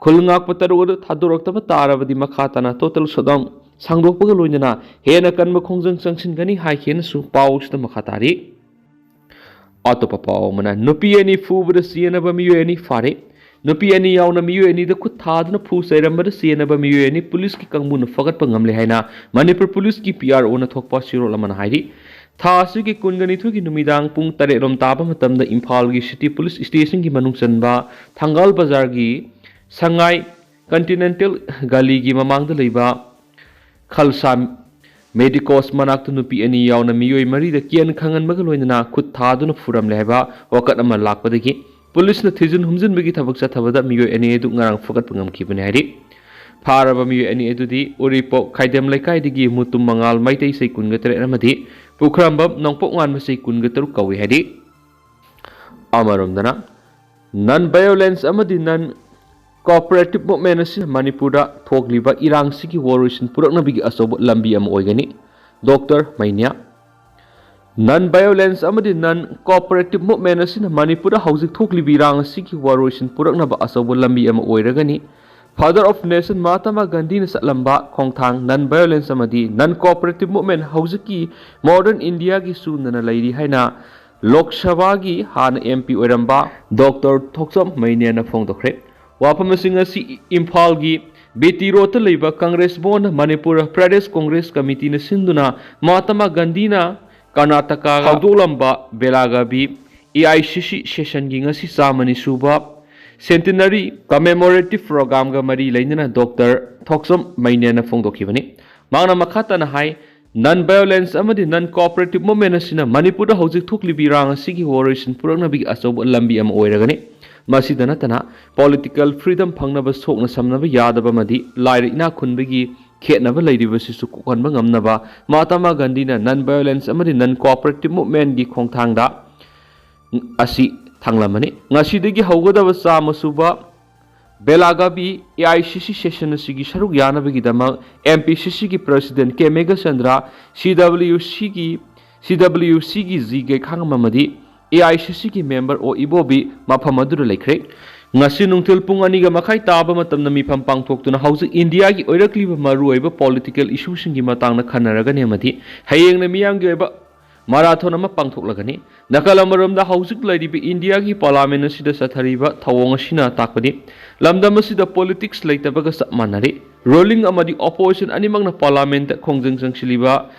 ꯈꯨꯜ ꯉꯥꯛꯄ ꯇꯔꯨꯛ ꯑꯗꯨ ꯊꯥꯗꯣꯔꯛꯇꯕ ꯇꯥꯔꯕꯗꯤ ꯃꯈꯥ ꯇꯥꯅ ꯇꯣꯇꯦꯜ ꯁꯠꯗꯥꯎꯟ ꯁꯥꯡꯗꯣꯛꯄꯒ ꯂꯣꯏꯅꯅ ꯍꯦꯟꯅ ꯀꯟꯕ ꯈꯣꯡꯖꯪ ꯆꯪꯁꯤꯟꯒꯅꯤ ꯍꯥꯏꯈꯤꯅꯁꯨ ꯄꯥꯎꯁꯤꯗ ꯃꯈꯥ ꯇꯥꯔꯤ꯫ ꯑꯇꯣꯞꯄ ꯄꯥꯎ ꯑꯃꯅ, ꯅꯨꯄꯤ ꯑꯅꯤ ꯐꯨꯕꯗ ꯆꯦꯟꯅꯕ ꯃꯤꯑꯣꯏ ꯑꯅꯤ ꯐꯥꯔꯦ꯫ ꯅꯨꯄꯤ ꯑꯅꯤ ꯌꯥꯎꯅ ꯃꯤꯑꯣꯏ ꯑꯅꯤꯗ ꯈꯨꯠ ꯊꯥꯗꯨꯅ ꯐꯨ ꯆꯩꯔꯝꯕꯗ ꯆꯦꯟꯅꯕ ꯃꯤꯑꯣꯏ ꯑꯅꯤ ꯄꯨꯂꯤꯁꯀꯤ ꯀꯥꯡꯕꯨꯅ ꯐꯒꯠꯄ ꯉꯝꯂꯦ ꯍꯥꯏꯅ ꯃꯅꯤꯄꯨꯔ ꯄꯨꯂꯤꯁꯀꯤ ꯄꯤ ꯑꯥꯔ ꯑꯣꯅ ꯊꯣꯛꯄ ꯆꯦꯔꯣꯜ ꯑꯃꯅ ꯍꯥꯏꯔꯤ꯫ ꯊꯥ ꯑꯁꯤꯒꯤ ꯀꯨꯟꯒ ꯅꯤꯊꯣꯏꯒꯤ ꯅꯨꯃꯤꯗꯥꯡ ꯄꯨꯡ ꯇꯔꯦꯠ ꯔꯣꯝ ꯇꯥꯕ ꯃꯇꯝꯗ ꯏꯝꯐꯥꯜꯒꯤ ꯁꯤꯇꯤ ꯄꯨꯂꯤꯁ ꯁ꯭ꯇꯦꯁꯟꯒꯤ ꯃꯅꯨꯡ ꯆꯟꯕ ꯊꯪꯒꯥꯜ ꯕꯖꯥꯔꯒꯤ ꯁꯉꯥꯏ ꯀꯟꯇꯤꯅꯦꯟꯇꯦꯜ ꯒꯥꯂꯤꯒꯤ ꯃꯃꯥꯡꯗ ꯂꯩꯕ ꯈꯜꯁꯥ ꯃꯦꯗꯤꯀꯣꯁ ꯃꯅꯥꯛꯇ ꯅꯨꯄꯤ ꯑꯅꯤ ꯌꯥꯎꯅ ꯃꯤꯑꯣꯏ ꯃꯔꯤꯗ ꯀꯤꯌꯟ ꯈꯪꯍꯟꯕꯒ ꯂꯣꯏꯅꯅ ꯈꯨꯠ ꯊꯥꯗꯨꯅ ꯐꯨꯔꯝꯂꯦ ꯍꯥꯏꯕ ꯋꯥꯀꯠ ꯑꯃ ꯂꯥꯛꯄꯗꯒꯤ ꯄꯨꯂꯤꯁꯅ ꯊꯤꯖꯤꯟ ꯍꯨꯝꯖꯤꯟꯕꯒꯤ ꯊꯕꯛ ꯆꯠꯊꯕꯗ ꯃꯤꯑꯣꯏ ꯑꯅꯤ ꯑꯗꯨ ꯉꯔꯥꯡ ꯐꯒꯠꯄ ꯉꯝꯈꯤꯕꯅꯤ ꯍꯥꯏꯔꯤ꯫ ꯐꯥꯔꯕ ꯃꯤꯑꯣꯏ ꯑꯅꯤ ꯑꯗꯨꯗꯤ ꯎꯔꯤꯄꯣꯛ ꯈꯥꯏꯗꯦꯝ ꯂꯩꯀꯥꯏꯗꯒꯤ ꯃꯨꯇꯨꯝ ꯃꯉꯥꯜ ꯃꯩꯇꯩ ꯆꯍꯤ ꯀꯨꯟꯒ ꯇꯔꯦꯠ ꯑꯃꯗꯤ ꯄꯨꯈ꯭ꯔꯝꯕꯝ ꯅꯣꯡꯄꯣꯛ ꯉꯥꯟꯕ ꯆꯍꯤ ꯀꯨꯟꯒ ꯇꯔꯨꯛ ꯀꯧꯏ ꯍꯥꯏꯔꯤ꯫ ꯑꯃꯔꯣꯝꯗꯅ, ꯅꯟ ꯚꯥꯏꯑꯣꯂꯦꯟꯁ ꯑꯃꯗꯤ ꯅꯟ ꯀꯣꯑꯣꯄꯔꯦꯇꯤꯚ ꯃꯨꯚꯃꯦꯟ ꯑꯁꯤꯅ ꯃꯅꯤꯄꯨꯔꯗ ꯊꯣꯛꯂꯤꯕ ꯏꯔꯥꯡꯁꯤꯒꯤ ꯋꯥꯔꯣꯏꯁꯤꯟ ꯄꯨꯔꯛꯅꯕꯒꯤ ꯑꯆꯧꯕ ꯂꯝꯕꯤ ꯑꯃ ꯑꯣꯏꯒꯅꯤ꯫ ꯗꯣꯛꯇꯔ ꯃꯩꯅ꯭ꯌꯥ꯫ ꯅꯟ ꯚꯥꯏꯑꯣꯂꯦꯟꯁ ꯑꯃꯗꯤ ꯅꯟ ꯀꯣꯑꯣꯄꯔꯦꯇꯤꯚ ꯃꯨꯚꯃꯦꯟ ꯑꯁꯤꯅ ꯃꯅꯤꯄꯨꯔꯗ ꯍꯧꯖꯤꯛ ꯊꯣꯛꯂꯤꯕ ꯏꯔꯥꯡ ꯑꯁꯤꯒꯤ ꯋꯥꯔꯣꯏꯁꯤꯟ ꯄꯨꯔꯛꯅꯕ ꯑꯆꯧꯕ ꯂꯝꯕꯤ ꯑꯃ ꯑꯣꯏꯔꯒꯅꯤ꯫ ꯐꯥꯗꯔ ꯑꯣꯐ ꯅꯦꯁꯟ ꯃꯍꯥꯇꯃꯥ ꯒꯥꯟꯙꯤꯅ ꯆꯠꯂꯝꯕ ꯈꯣꯡꯊꯥꯡ ꯅꯟ ꯚꯥꯏꯑꯣꯂꯦꯟꯁ ꯑꯃꯗꯤ ꯅꯟ ꯀꯣꯑꯣꯄꯔꯦꯇꯤꯚ ꯃꯨꯚꯃꯦꯟ ꯍꯧꯖꯤꯛꯀꯤ ꯃꯣꯗꯔꯟ ꯏꯟꯗꯤꯌꯥꯒꯤ ꯆꯨꯅꯅ ꯂꯩꯔꯤ ꯍꯥꯏꯅ ꯂꯣꯛ ꯁꯚꯥꯒꯤ ꯍꯥꯟꯅ ꯑꯦꯝ ꯄꯤ ꯑꯣꯏꯔꯝꯕ ꯗꯣꯛꯇꯔ ꯊꯣꯛꯆꯣꯝ ꯃꯩꯅ꯭ꯌꯥꯅ ꯐꯣꯡꯗꯣꯛꯈ꯭ꯔꯦ꯫ ꯋꯥꯐꯝꯁꯤꯡ ꯑꯁꯤ ꯏꯝꯐꯥꯜꯒꯤ ꯕꯤ ꯇꯤ ꯔꯣꯗꯇ ꯂꯩꯕ ꯀꯪꯒ꯭ꯔꯦꯁ ꯚꯋꯟꯗ ꯃꯅꯤꯄꯨꯔ ꯄ꯭ꯔꯗꯦꯁ ꯀꯪꯒ꯭ꯔꯦꯁ ꯀꯃꯤꯇꯤꯅ ꯁꯤꯟꯗꯨꯅ ꯃꯍꯥꯇꯃꯥ ꯒꯥꯟꯙꯤꯅ ꯀꯔꯅꯥꯇꯀꯥ ꯍꯧꯗꯣꯛꯂꯝꯕ ꯕꯦꯂꯥꯒꯥꯕꯤ ꯑꯦ ꯑꯥꯏ ꯁꯤ ꯁꯤ ꯁꯦꯁꯟꯒꯤ ꯉꯁꯤ ꯆꯥꯝꯃꯅꯤ ꯁꯨꯕ ꯁꯦꯟꯇꯤꯅꯔꯤ ꯀꯃꯦꯃꯣꯔꯦꯇꯤꯚ ꯄ꯭ꯔꯣꯒ꯭ꯔꯥꯝꯒ ꯃꯔꯤ ꯂꯩꯅꯅ ꯗꯣꯛꯇꯔ ꯊꯣꯛꯆꯝ ꯃꯩꯅꯦꯅ ꯐꯣꯡꯗꯣꯛꯈꯤꯕꯅꯤ꯫ ꯃꯍꯥꯛꯅ ꯃꯈꯥ ꯇꯥꯅ ꯍꯥꯏ, ꯅꯟ ꯚꯥꯏꯑꯣꯂꯦꯟꯁ ꯑꯃꯗꯤ ꯅꯟ ꯀꯣꯑꯣꯄꯔꯦꯇꯤꯚ ꯃꯨꯚꯃꯦꯟ ꯑꯁꯤꯅ ꯃꯅꯤꯄꯨꯔꯗ ꯍꯧꯖꯤꯛ ꯊꯣꯛꯂꯤꯕ ꯏꯔꯥꯡ ꯑꯁꯤꯒꯤ ꯋꯥꯔꯣꯏꯁꯤꯟ ꯄꯨꯔꯛꯅꯕꯒꯤ ꯑꯆꯧꯕ ꯂꯝꯕꯤ ꯑꯃ ꯑꯣꯏꯔꯒꯅꯤ꯫ ꯃꯁꯤꯗ ꯅꯠꯇꯅ ꯄꯣꯂꯤꯇꯤꯀꯦꯜ ꯐ꯭ꯔꯤꯗꯝ ꯐꯪꯅꯕ ꯁꯣꯛꯅ ꯁꯝꯅꯕ ꯌꯥꯗꯕ ꯑꯃꯗꯤ ꯂꯥꯏꯔ ꯏꯅꯥꯛ ꯈꯨꯟꯕꯒꯤ ꯈꯦꯠꯅꯕ ꯂꯩꯔꯤꯕꯁꯤꯁꯨ ꯀꯣꯛꯍꯟꯕ ꯉꯝꯅꯕ ꯃꯍꯥꯇꯃꯥ ꯒꯥꯟꯙꯤꯅ ꯅꯟ ꯚꯥꯏꯑꯣꯂꯦꯟꯁ ꯑꯃꯗꯤ ꯅꯟ ꯀꯣꯑꯣꯄꯔꯦꯇꯤꯚ ꯃꯨꯚꯃꯦꯟꯒꯤ ꯈꯣꯡꯊꯥꯡꯗ ꯑꯁꯤ ꯊꯥꯡꯂꯝꯃꯅꯤ꯫ ꯉꯁꯤꯗꯒꯤ ꯍꯧꯒꯗꯕ ꯆꯥꯝꯃ ꯁꯨꯕ ꯕꯦꯂꯥꯒꯥꯕꯤ ꯑꯦ ꯑꯥꯏ ꯁꯤ ꯁꯤ ꯁꯦꯁꯟ ꯑꯁꯤꯒꯤ ꯁꯔꯨꯛ ꯌꯥꯅꯕꯒꯤꯗꯃꯛ ꯑꯦꯝ ꯄꯤ ꯁꯤ ꯁꯤꯒꯤ ꯄ꯭ꯔꯁꯤꯗꯦꯟ ꯀꯦ ꯃꯦꯘꯆꯟꯗ꯭ꯔ, ꯁꯤ ꯗꯕ꯭ꯂꯤꯌꯨ ꯁꯤꯒꯤ, ꯁꯤ ꯗꯕ꯭ꯂꯤꯌꯨ ꯁꯤꯒꯤ ꯖꯤ ꯒꯩꯈꯥꯡ ꯑꯃꯗꯤ ꯑꯦ ꯑꯥꯏ ꯁꯤ ꯁꯤꯒꯤ ꯃꯦꯝꯕꯔ ꯑꯣ ꯏꯕꯣꯕꯤ ꯃꯐꯝ ꯑꯗꯨꯗ ꯂꯩꯈ꯭ꯔꯦ꯫ ꯉꯁꯤ ꯅꯨꯡꯊꯤꯜ ꯄꯨꯡ ꯑꯅꯤꯒ ꯃꯈꯥꯏ ꯇꯥꯕ ꯃꯇꯝꯗ ꯃꯤꯐꯝ ꯄꯥꯡꯊꯣꯛꯇꯨꯅ ꯍꯧꯖꯤꯛ ꯏꯟꯗꯤꯌꯥꯒꯤ ꯑꯣꯏꯔꯛꯂꯤꯕ ꯃꯔꯨꯑꯣꯏꯕ ꯄꯣꯂꯤꯇꯤꯀꯦꯜ ꯏꯁꯨꯁꯤꯡꯒꯤ ꯃꯇꯥꯡꯗ ꯈꯟꯅꯔꯒꯅꯤ ꯑꯃꯗꯤ ꯍꯌꯦꯡꯅ ꯃꯤꯌꯥꯝꯒꯤ ꯑꯣꯏꯕ ꯃꯔꯥꯊꯣꯟ ꯑꯃ ꯄꯥꯡꯊꯣꯛꯂꯒꯅꯤ꯫ ꯅꯥꯀꯜ ꯑꯃꯔꯣꯝꯗ ꯍꯧꯖꯤꯛ ꯂꯩꯔꯤꯕ ꯏꯟꯗꯤꯌꯥꯒꯤ ꯄꯥꯔꯂꯥꯃꯦꯟ ꯑꯁꯤꯗ ꯆꯠꯊꯔꯤꯕ ꯊꯧꯑꯣꯡ ꯑꯁꯤꯅ ꯇꯥꯛꯄꯗꯤ ꯂꯝꯗꯝ ꯑꯁꯤꯗ ꯄꯣꯂꯤꯇꯤꯛꯁ ꯂꯩꯇꯕꯒ ꯆꯞ ꯃꯥꯟꯅꯔꯦ꯫ ꯔꯨꯂꯤꯡ ꯑꯃꯗꯤ ꯑꯣꯄꯣꯖꯤꯁꯟ ꯑꯅꯤꯃꯛꯅ ꯄꯥꯔꯂꯥꯃꯦꯟꯗ ꯈꯣꯡꯖꯪ ꯆꯪꯁꯤꯜꯂꯤꯕ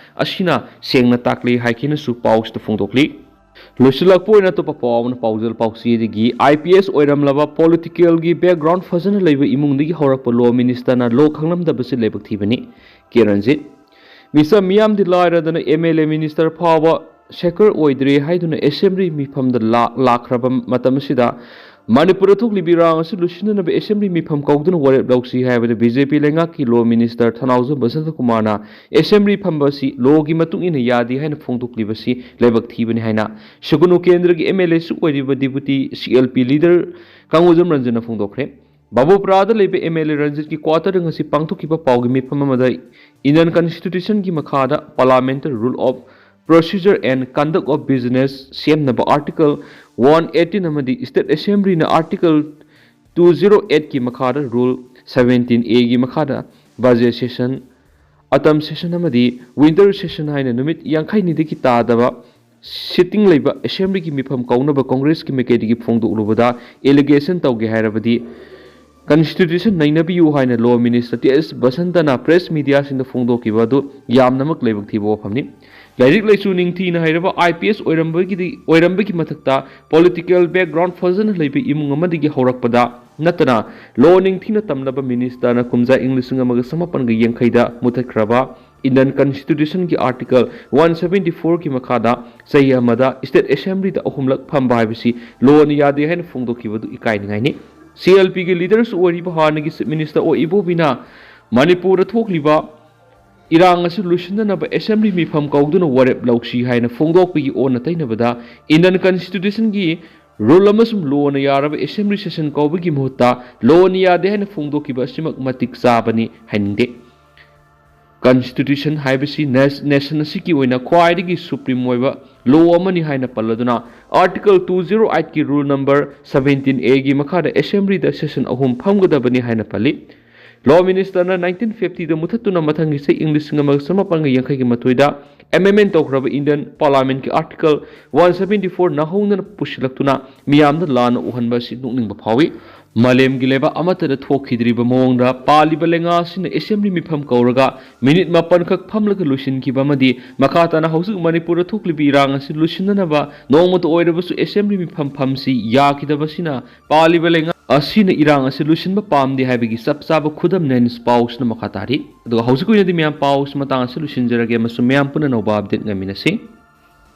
ꯑꯁꯤꯅ ꯁꯦꯡꯅ ꯇꯥꯛꯂꯤ ꯍꯥꯏꯈꯤꯅꯁꯨ ꯄꯥꯎꯁꯤꯗ ꯐꯣꯡꯗꯣꯛꯂꯤ꯫ ꯂꯣꯏꯁꯤꯜꯂꯛꯄ ꯑꯣꯏꯅ ꯑꯇꯣꯞꯄ ꯄꯥꯎ ꯑꯃꯅ ꯄꯥꯎꯖꯦꯜ ꯄꯥꯎꯆꯦꯗꯒꯤ ꯑꯥꯏ ꯄꯤ ꯑꯦꯁ ꯑꯣꯏꯔꯝꯂꯕ ꯄꯣꯂꯤꯇꯤꯀꯦꯜꯒꯤ ꯕꯦꯛꯒ꯭ꯔꯥꯎꯟ ꯐꯖꯅ ꯂꯩꯕ ꯏꯃꯨꯡꯗꯒꯤ ꯍꯧꯔꯛꯄ ꯂꯣ ꯃꯤꯅꯤꯁꯇꯔꯅ ꯂꯣ ꯈꯪꯂꯝꯗꯕꯁꯤ ꯂꯥꯏꯕꯛ ꯊꯤꯕꯅꯤ꯫ ꯀꯦ ꯔꯟꯖꯤꯠ꯫ ꯃꯤꯆꯝ ꯃꯤꯌꯥꯝꯗꯤ ꯂꯥꯏꯔꯗꯅ ꯑꯦꯝ ꯑꯦꯜ ꯑꯦ ꯃꯤꯅꯤꯁꯇꯔ ꯐꯥꯎꯕ ꯁꯦꯀꯔ ꯑꯣꯏꯗ꯭ꯔꯦ ꯍꯥꯏꯗꯨꯅ ꯑꯦꯁꯦꯝꯕ꯭ꯂꯤ ꯃꯤꯐꯝꯗ ꯂꯥ-, ꯂꯥꯛꯈ꯭ꯔꯕ ꯃꯇꯝ ꯑꯁꯤꯗ ꯃꯅꯤꯄꯨꯔꯗ ꯊꯣꯛꯂꯤꯕ ꯏꯔꯥꯡ ꯑꯁꯤ ꯂꯣꯏꯁꯤꯟꯅꯅꯕ ꯑꯦꯁꯦꯝꯕ꯭ꯂꯤ ꯃꯤꯐꯝ ꯀꯧꯗꯨꯅ ꯋꯥꯔꯦꯞ ꯂꯧꯁꯤ ꯍꯥꯏꯕꯗ ꯕꯤ ꯖꯦ ꯄꯤ ꯂꯩꯉꯥꯛꯀꯤ ꯂꯣ ꯃꯤꯅꯤꯁꯇꯔ ꯊꯅꯥꯎꯖꯝ ꯕꯁꯟꯇꯀꯨꯃꯥꯔꯅ ꯑꯦꯁꯦꯝꯕ꯭ꯂꯤ ꯐꯝꯕ ꯑꯁꯤ ꯂꯣꯒꯤ ꯃꯇꯨꯡ ꯏꯟꯅ ꯌꯥꯗꯦ ꯍꯥꯏꯅ ꯐꯣꯡꯗꯣꯛꯂꯤꯕꯁꯤ ꯂꯥꯏꯕꯛ ꯊꯤꯕꯅꯤ ꯍꯥꯏꯅ ꯁꯨꯒꯨꯅꯨ ꯀꯦꯟꯗ꯭ꯔꯒꯤ ꯑꯦꯝ ꯑꯦꯜ ꯑꯦꯁꯨ ꯑꯣꯏꯔꯤꯕ deputy C L P leader ꯀꯥꯡꯉꯣꯖꯝ ꯔꯟꯖꯟꯅ ꯐꯣꯡꯗꯣꯛꯈ꯭ꯔꯦ꯫ ꯕꯥꯕꯨꯄꯨꯔꯥꯗ ꯂꯩꯕ ꯑꯦꯝ ꯑꯦꯜ ꯑꯦ ꯔꯟꯖꯤꯠꯀꯤ ꯀ꯭ꯋꯥꯇꯔꯗ ꯉꯁꯤ ꯄꯥꯡꯊꯣꯛꯈꯤꯕ ꯄꯥꯎꯒꯤ ꯃꯤꯐꯝ ꯑꯃꯗ Indian Constitution ꯒꯤ ꯃꯈꯥꯗ Parliamentary Rule of Procedure and Conduct of Business ꯁꯦꯝꯅꯕ Article one eighteen ꯑꯃꯗꯤ State Assembly ꯅ Article two zero eight ꯀꯤ ꯃꯈꯥꯗ Rule seventeen A ꯒꯤ ꯃꯈꯥꯗ Budget Session, Autumn Session ꯑꯃꯗꯤ Winter Session ꯍꯥꯏꯅ ꯅꯨꯃꯤꯠ ꯌꯥꯡꯈꯩꯅꯤꯗꯒꯤ ꯇꯥꯗꯕ sitting ꯂꯩꯕ ꯑꯦꯁꯦꯝꯕ꯭ꯂꯤꯒꯤ ꯃꯤꯐꯝ ꯀꯧꯅꯕ ꯀꯪꯒ꯭ꯔꯦꯁꯀꯤ ꯃꯥꯏꯀꯩꯗꯒꯤ ꯐꯣꯡꯗꯣꯛꯂꯨꯕꯗ allegation ꯇꯧꯒꯦ ꯍꯥꯏꯔꯕꯗꯤ ꯀꯟꯁꯇꯤꯇ꯭ꯌꯨꯁꯟ ꯅꯩꯅꯕꯤꯌꯨ ꯍꯥꯏꯅ ꯂꯣ ꯃꯤꯅꯤꯁꯇꯔ ꯇꯤ ꯑꯦꯁ ꯕꯁꯟꯇꯅ ꯄ꯭ꯔꯦꯁ ꯃꯤꯗꯤꯌꯥꯁꯤꯡꯗ ꯐꯣꯡꯗꯣꯛꯈꯤꯕ ꯑꯗꯨ ꯌꯥꯝꯅꯃꯛ ꯂꯥꯏꯕꯛ ꯊꯤꯕ ꯋꯥꯐꯝꯅꯤ꯫ ꯂꯥꯏꯔꯤꯛ ꯂꯥꯏꯁꯨ ꯅꯤꯡꯊꯤꯅ ꯍꯩꯔꯕ ꯑꯥꯏ ꯄꯤ ꯑꯦꯁ ꯑꯣꯏꯔꯝꯕꯒꯤꯗꯤ ꯑꯣꯏꯔꯝꯕꯒꯤ ꯃꯊꯛꯇ ꯄꯣꯂꯤꯇꯤꯀꯦꯜ ꯕꯦꯛꯒ꯭ꯔꯥꯎꯟ ꯐꯖꯅ ꯂꯩꯕ ꯏꯃꯨꯡ ꯑꯃꯗꯒꯤ ꯍꯧꯔꯛꯄꯗ ꯅꯠꯇꯅ ꯂꯣ ꯅꯤꯡꯊꯤꯅ ꯇꯝꯂꯕ ꯃꯤꯅꯤꯁꯇꯔꯅ ꯀꯨꯝꯖꯥ ꯏꯪ ꯂꯤꯁꯤꯡ ꯑꯃꯒ ꯆꯃꯥꯄꯟꯒ ꯌꯥꯡꯈꯩꯗ ꯃꯨꯊꯠꯈ꯭ꯔꯕ ꯏꯟꯗꯤꯌꯟ ꯀꯟꯁꯇꯤꯇ꯭ꯌꯨꯁꯟꯒꯤ ꯑꯥꯔꯇꯤꯀꯜ ꯋꯥꯟ ꯁꯕꯦꯟꯇꯤ ꯐꯣꯔꯒꯤ ꯃꯈꯥꯗ ꯆꯍꯤ ꯑꯃꯗ ꯁ꯭ꯇꯦꯠ ꯑꯦꯁꯦꯝꯕ꯭ꯂꯤꯗ ꯑꯍꯨꯝꯂꯛ ꯐꯝꯕ ꯍꯥꯏꯕꯁꯤ ꯂꯣꯅ ꯌꯥꯗꯦ ꯍꯥꯏꯅ ꯐꯣꯡꯗꯣꯛꯈꯤꯕꯗꯨ ꯏꯀꯥꯏꯅꯤꯡꯉꯥꯏꯅꯤ꯫ ꯁꯤ ꯑꯦꯜ ꯄꯤꯒꯤ ꯂꯤꯗꯔꯁꯨ ꯑꯣꯏꯔꯤꯕ ꯍꯥꯟꯅꯒꯤ ꯆꯤꯐ ꯃꯤꯅꯤꯁꯇꯔ ꯑꯣ ꯏꯕꯣꯕꯤꯅ ꯃꯅꯤꯄꯨꯔꯗ ꯊꯣꯛꯂꯤꯕ ꯏꯔꯥꯡ ꯑꯁꯤ ꯂꯣꯏꯁꯤꯟꯅꯅꯕ ꯑꯦꯁꯦꯝꯕ꯭ꯂꯤ ꯃꯤꯐꯝ ꯀꯧꯗꯨꯅ ꯋꯥꯔꯦꯞ ꯂꯧꯁꯤ ꯍꯥꯏꯅ ꯐꯣꯡꯗꯣꯛꯄꯒꯤ ꯑꯣꯟꯅ ꯇꯩꯅꯕꯗ ꯏꯟꯗꯤꯌꯟ ꯀꯟꯁꯇꯤꯇ꯭ꯌꯨꯁꯟꯒꯤ ꯔꯨꯜ ꯑꯃꯁꯨꯡ ꯂꯣꯅ ꯌꯥꯔꯕ ꯑꯦꯁꯦꯝꯕ꯭ꯂꯤ ꯁꯦꯁꯟ ꯀꯧꯕꯒꯤ ꯃꯍꯨꯠꯇ ꯂꯣꯅ ꯌꯥꯗꯦ ꯍꯥꯏꯅ ꯐꯣꯡꯗꯣꯛꯈꯤꯕ ꯑꯁꯤꯃꯛ ꯃꯇꯤꯛ ꯆꯥꯕꯅꯤ ꯍꯥꯏꯅꯤꯡꯗꯦ꯫ ꯀꯟꯁꯇꯤꯇ꯭ꯌꯨꯁꯟ ꯍꯥꯏꯕꯁꯤ ꯅꯦꯁ-, ꯅꯦꯁꯟ ꯑꯁꯤꯒꯤ ꯑꯣꯏꯅ ꯈ꯭ꯋꯥꯏꯗꯒꯤ ꯁꯨꯄ꯭ꯔꯤꯝ ꯑꯣꯏꯕ ꯂꯣ ꯑꯃꯅꯤ ꯍꯥꯏꯅ ꯄꯜꯂꯗꯨꯅ ꯑꯥꯔꯇꯤꯀꯜ ꯇꯨ ꯖꯤꯔꯣ ꯑꯩꯠꯀꯤ ꯔꯨꯜ ꯅꯝꯕꯔ ꯁꯕꯦꯟꯇꯤꯟ ꯑꯦꯒꯤ ꯃꯈꯥꯗ ꯑꯦꯁꯦꯝꯕ꯭ꯂꯤꯗ ꯁꯦꯁꯟ ꯑꯍꯨꯝ ꯐꯝꯒꯗꯕꯅꯤ ꯍꯥꯏꯅ ꯄꯜꯂꯤ꯫ ꯂꯣ ꯃꯤꯅꯤꯁꯇꯔꯅ ꯅꯥꯏꯟꯇꯤꯟ ꯐꯤꯐꯇꯤꯗ ꯃꯨꯊꯠꯇꯨꯅ ꯃꯊꯪꯒꯤ ꯆꯍꯤ ꯏꯪ ꯂꯤꯁꯤꯡ ꯑꯃꯒ ꯆꯃꯥꯄꯟꯒ ꯌꯥꯡꯈꯩꯒ ꯃꯥꯊꯣꯏꯗ ꯑꯦꯃꯦꯟꯃꯦꯟ ꯇꯧꯈ꯭ꯔꯕ ꯏꯟꯗꯤꯌꯟ ꯄꯥꯔꯂꯥꯃꯦꯟꯠꯀꯤ ꯑꯥꯔꯇꯤꯀꯜ ꯋꯥꯟ ꯁꯕꯦꯟꯇꯤ ꯐꯣꯔ ꯅꯧꯍꯧꯅꯅ ꯄꯨꯁꯤꯜꯂꯛꯇꯨꯅ ꯃꯤꯌꯥꯝꯗ ꯂꯥꯟꯅ ꯎꯍꯟꯕ ꯑꯁꯤ ꯅꯣꯛꯅꯤꯡꯕ ꯐꯥꯎꯏ꯫ ꯃꯥꯂꯦꯝꯒꯤ ꯂꯩꯕꯥꯛ ꯑꯃꯠꯇꯗ ꯊꯣꯛꯈꯤꯗ꯭ꯔꯤꯕ ꯃꯑꯣꯡꯗ ꯄꯥꯜꯂꯤꯕ ꯂꯩꯉꯥꯛ ꯑꯁꯤꯅ ꯑꯦꯁꯦꯝꯕ꯭ꯂꯤ ꯃꯤꯐꯝ ꯀꯧꯔꯒ ꯃꯤꯅꯤꯠ ꯃꯥꯄꯟꯈꯛ ꯐꯝꯂꯒ ꯂꯣꯏꯁꯤꯟꯈꯤꯕ ꯑꯃꯗꯤ ꯃꯈꯥ ꯇꯥꯅ ꯍꯧꯖꯤꯛ ꯃꯅꯤꯄꯨꯔꯗ ꯊꯣꯛꯂꯤꯕ ꯏꯔꯥꯡ ꯑꯁꯤ ꯂꯣꯏꯁꯤꯟꯅꯅꯕ ꯅꯣꯡꯃꯇ ꯑꯣꯏꯔꯕꯁꯨ ꯑꯦꯁꯦꯝꯕ꯭ꯂꯤ ꯃꯤꯐꯝ ꯐꯝꯁꯤ ꯌꯥꯈꯤꯗꯕꯁꯤꯅ ꯄꯥꯜꯂꯤꯕ ꯂꯩꯉꯥꯛ ꯑꯁꯤꯅ ꯏꯔꯥꯡ ꯑꯁꯤ ꯂꯣꯏꯁꯤꯟꯕ ꯄꯥꯝꯗꯦ ꯍꯥꯏꯕꯒꯤ ꯆꯞ ꯆꯥꯕ ꯈꯨꯗꯝꯅꯤ ꯍꯥꯏꯅ ꯄꯥꯎꯁꯤꯅ ꯃꯈꯥ ꯇꯥꯔꯤ꯫ ꯑꯗꯨꯒ ꯍꯧꯖꯤꯛ ꯑꯣꯏꯅꯗꯤ ꯃꯌꯥꯝ ꯄꯥꯎꯁꯤ ꯃꯇꯥꯡ ꯑꯁꯤ ꯂꯣꯏꯁꯤꯟꯖꯔꯒꯦ ꯑꯃꯁꯨꯡ ꯃꯌꯥꯝ ꯄꯨꯟꯅ ꯑꯅꯧꯕ ꯑꯞꯗꯦꯠ ꯉꯥꯏꯃꯤꯟꯅꯁꯤ꯫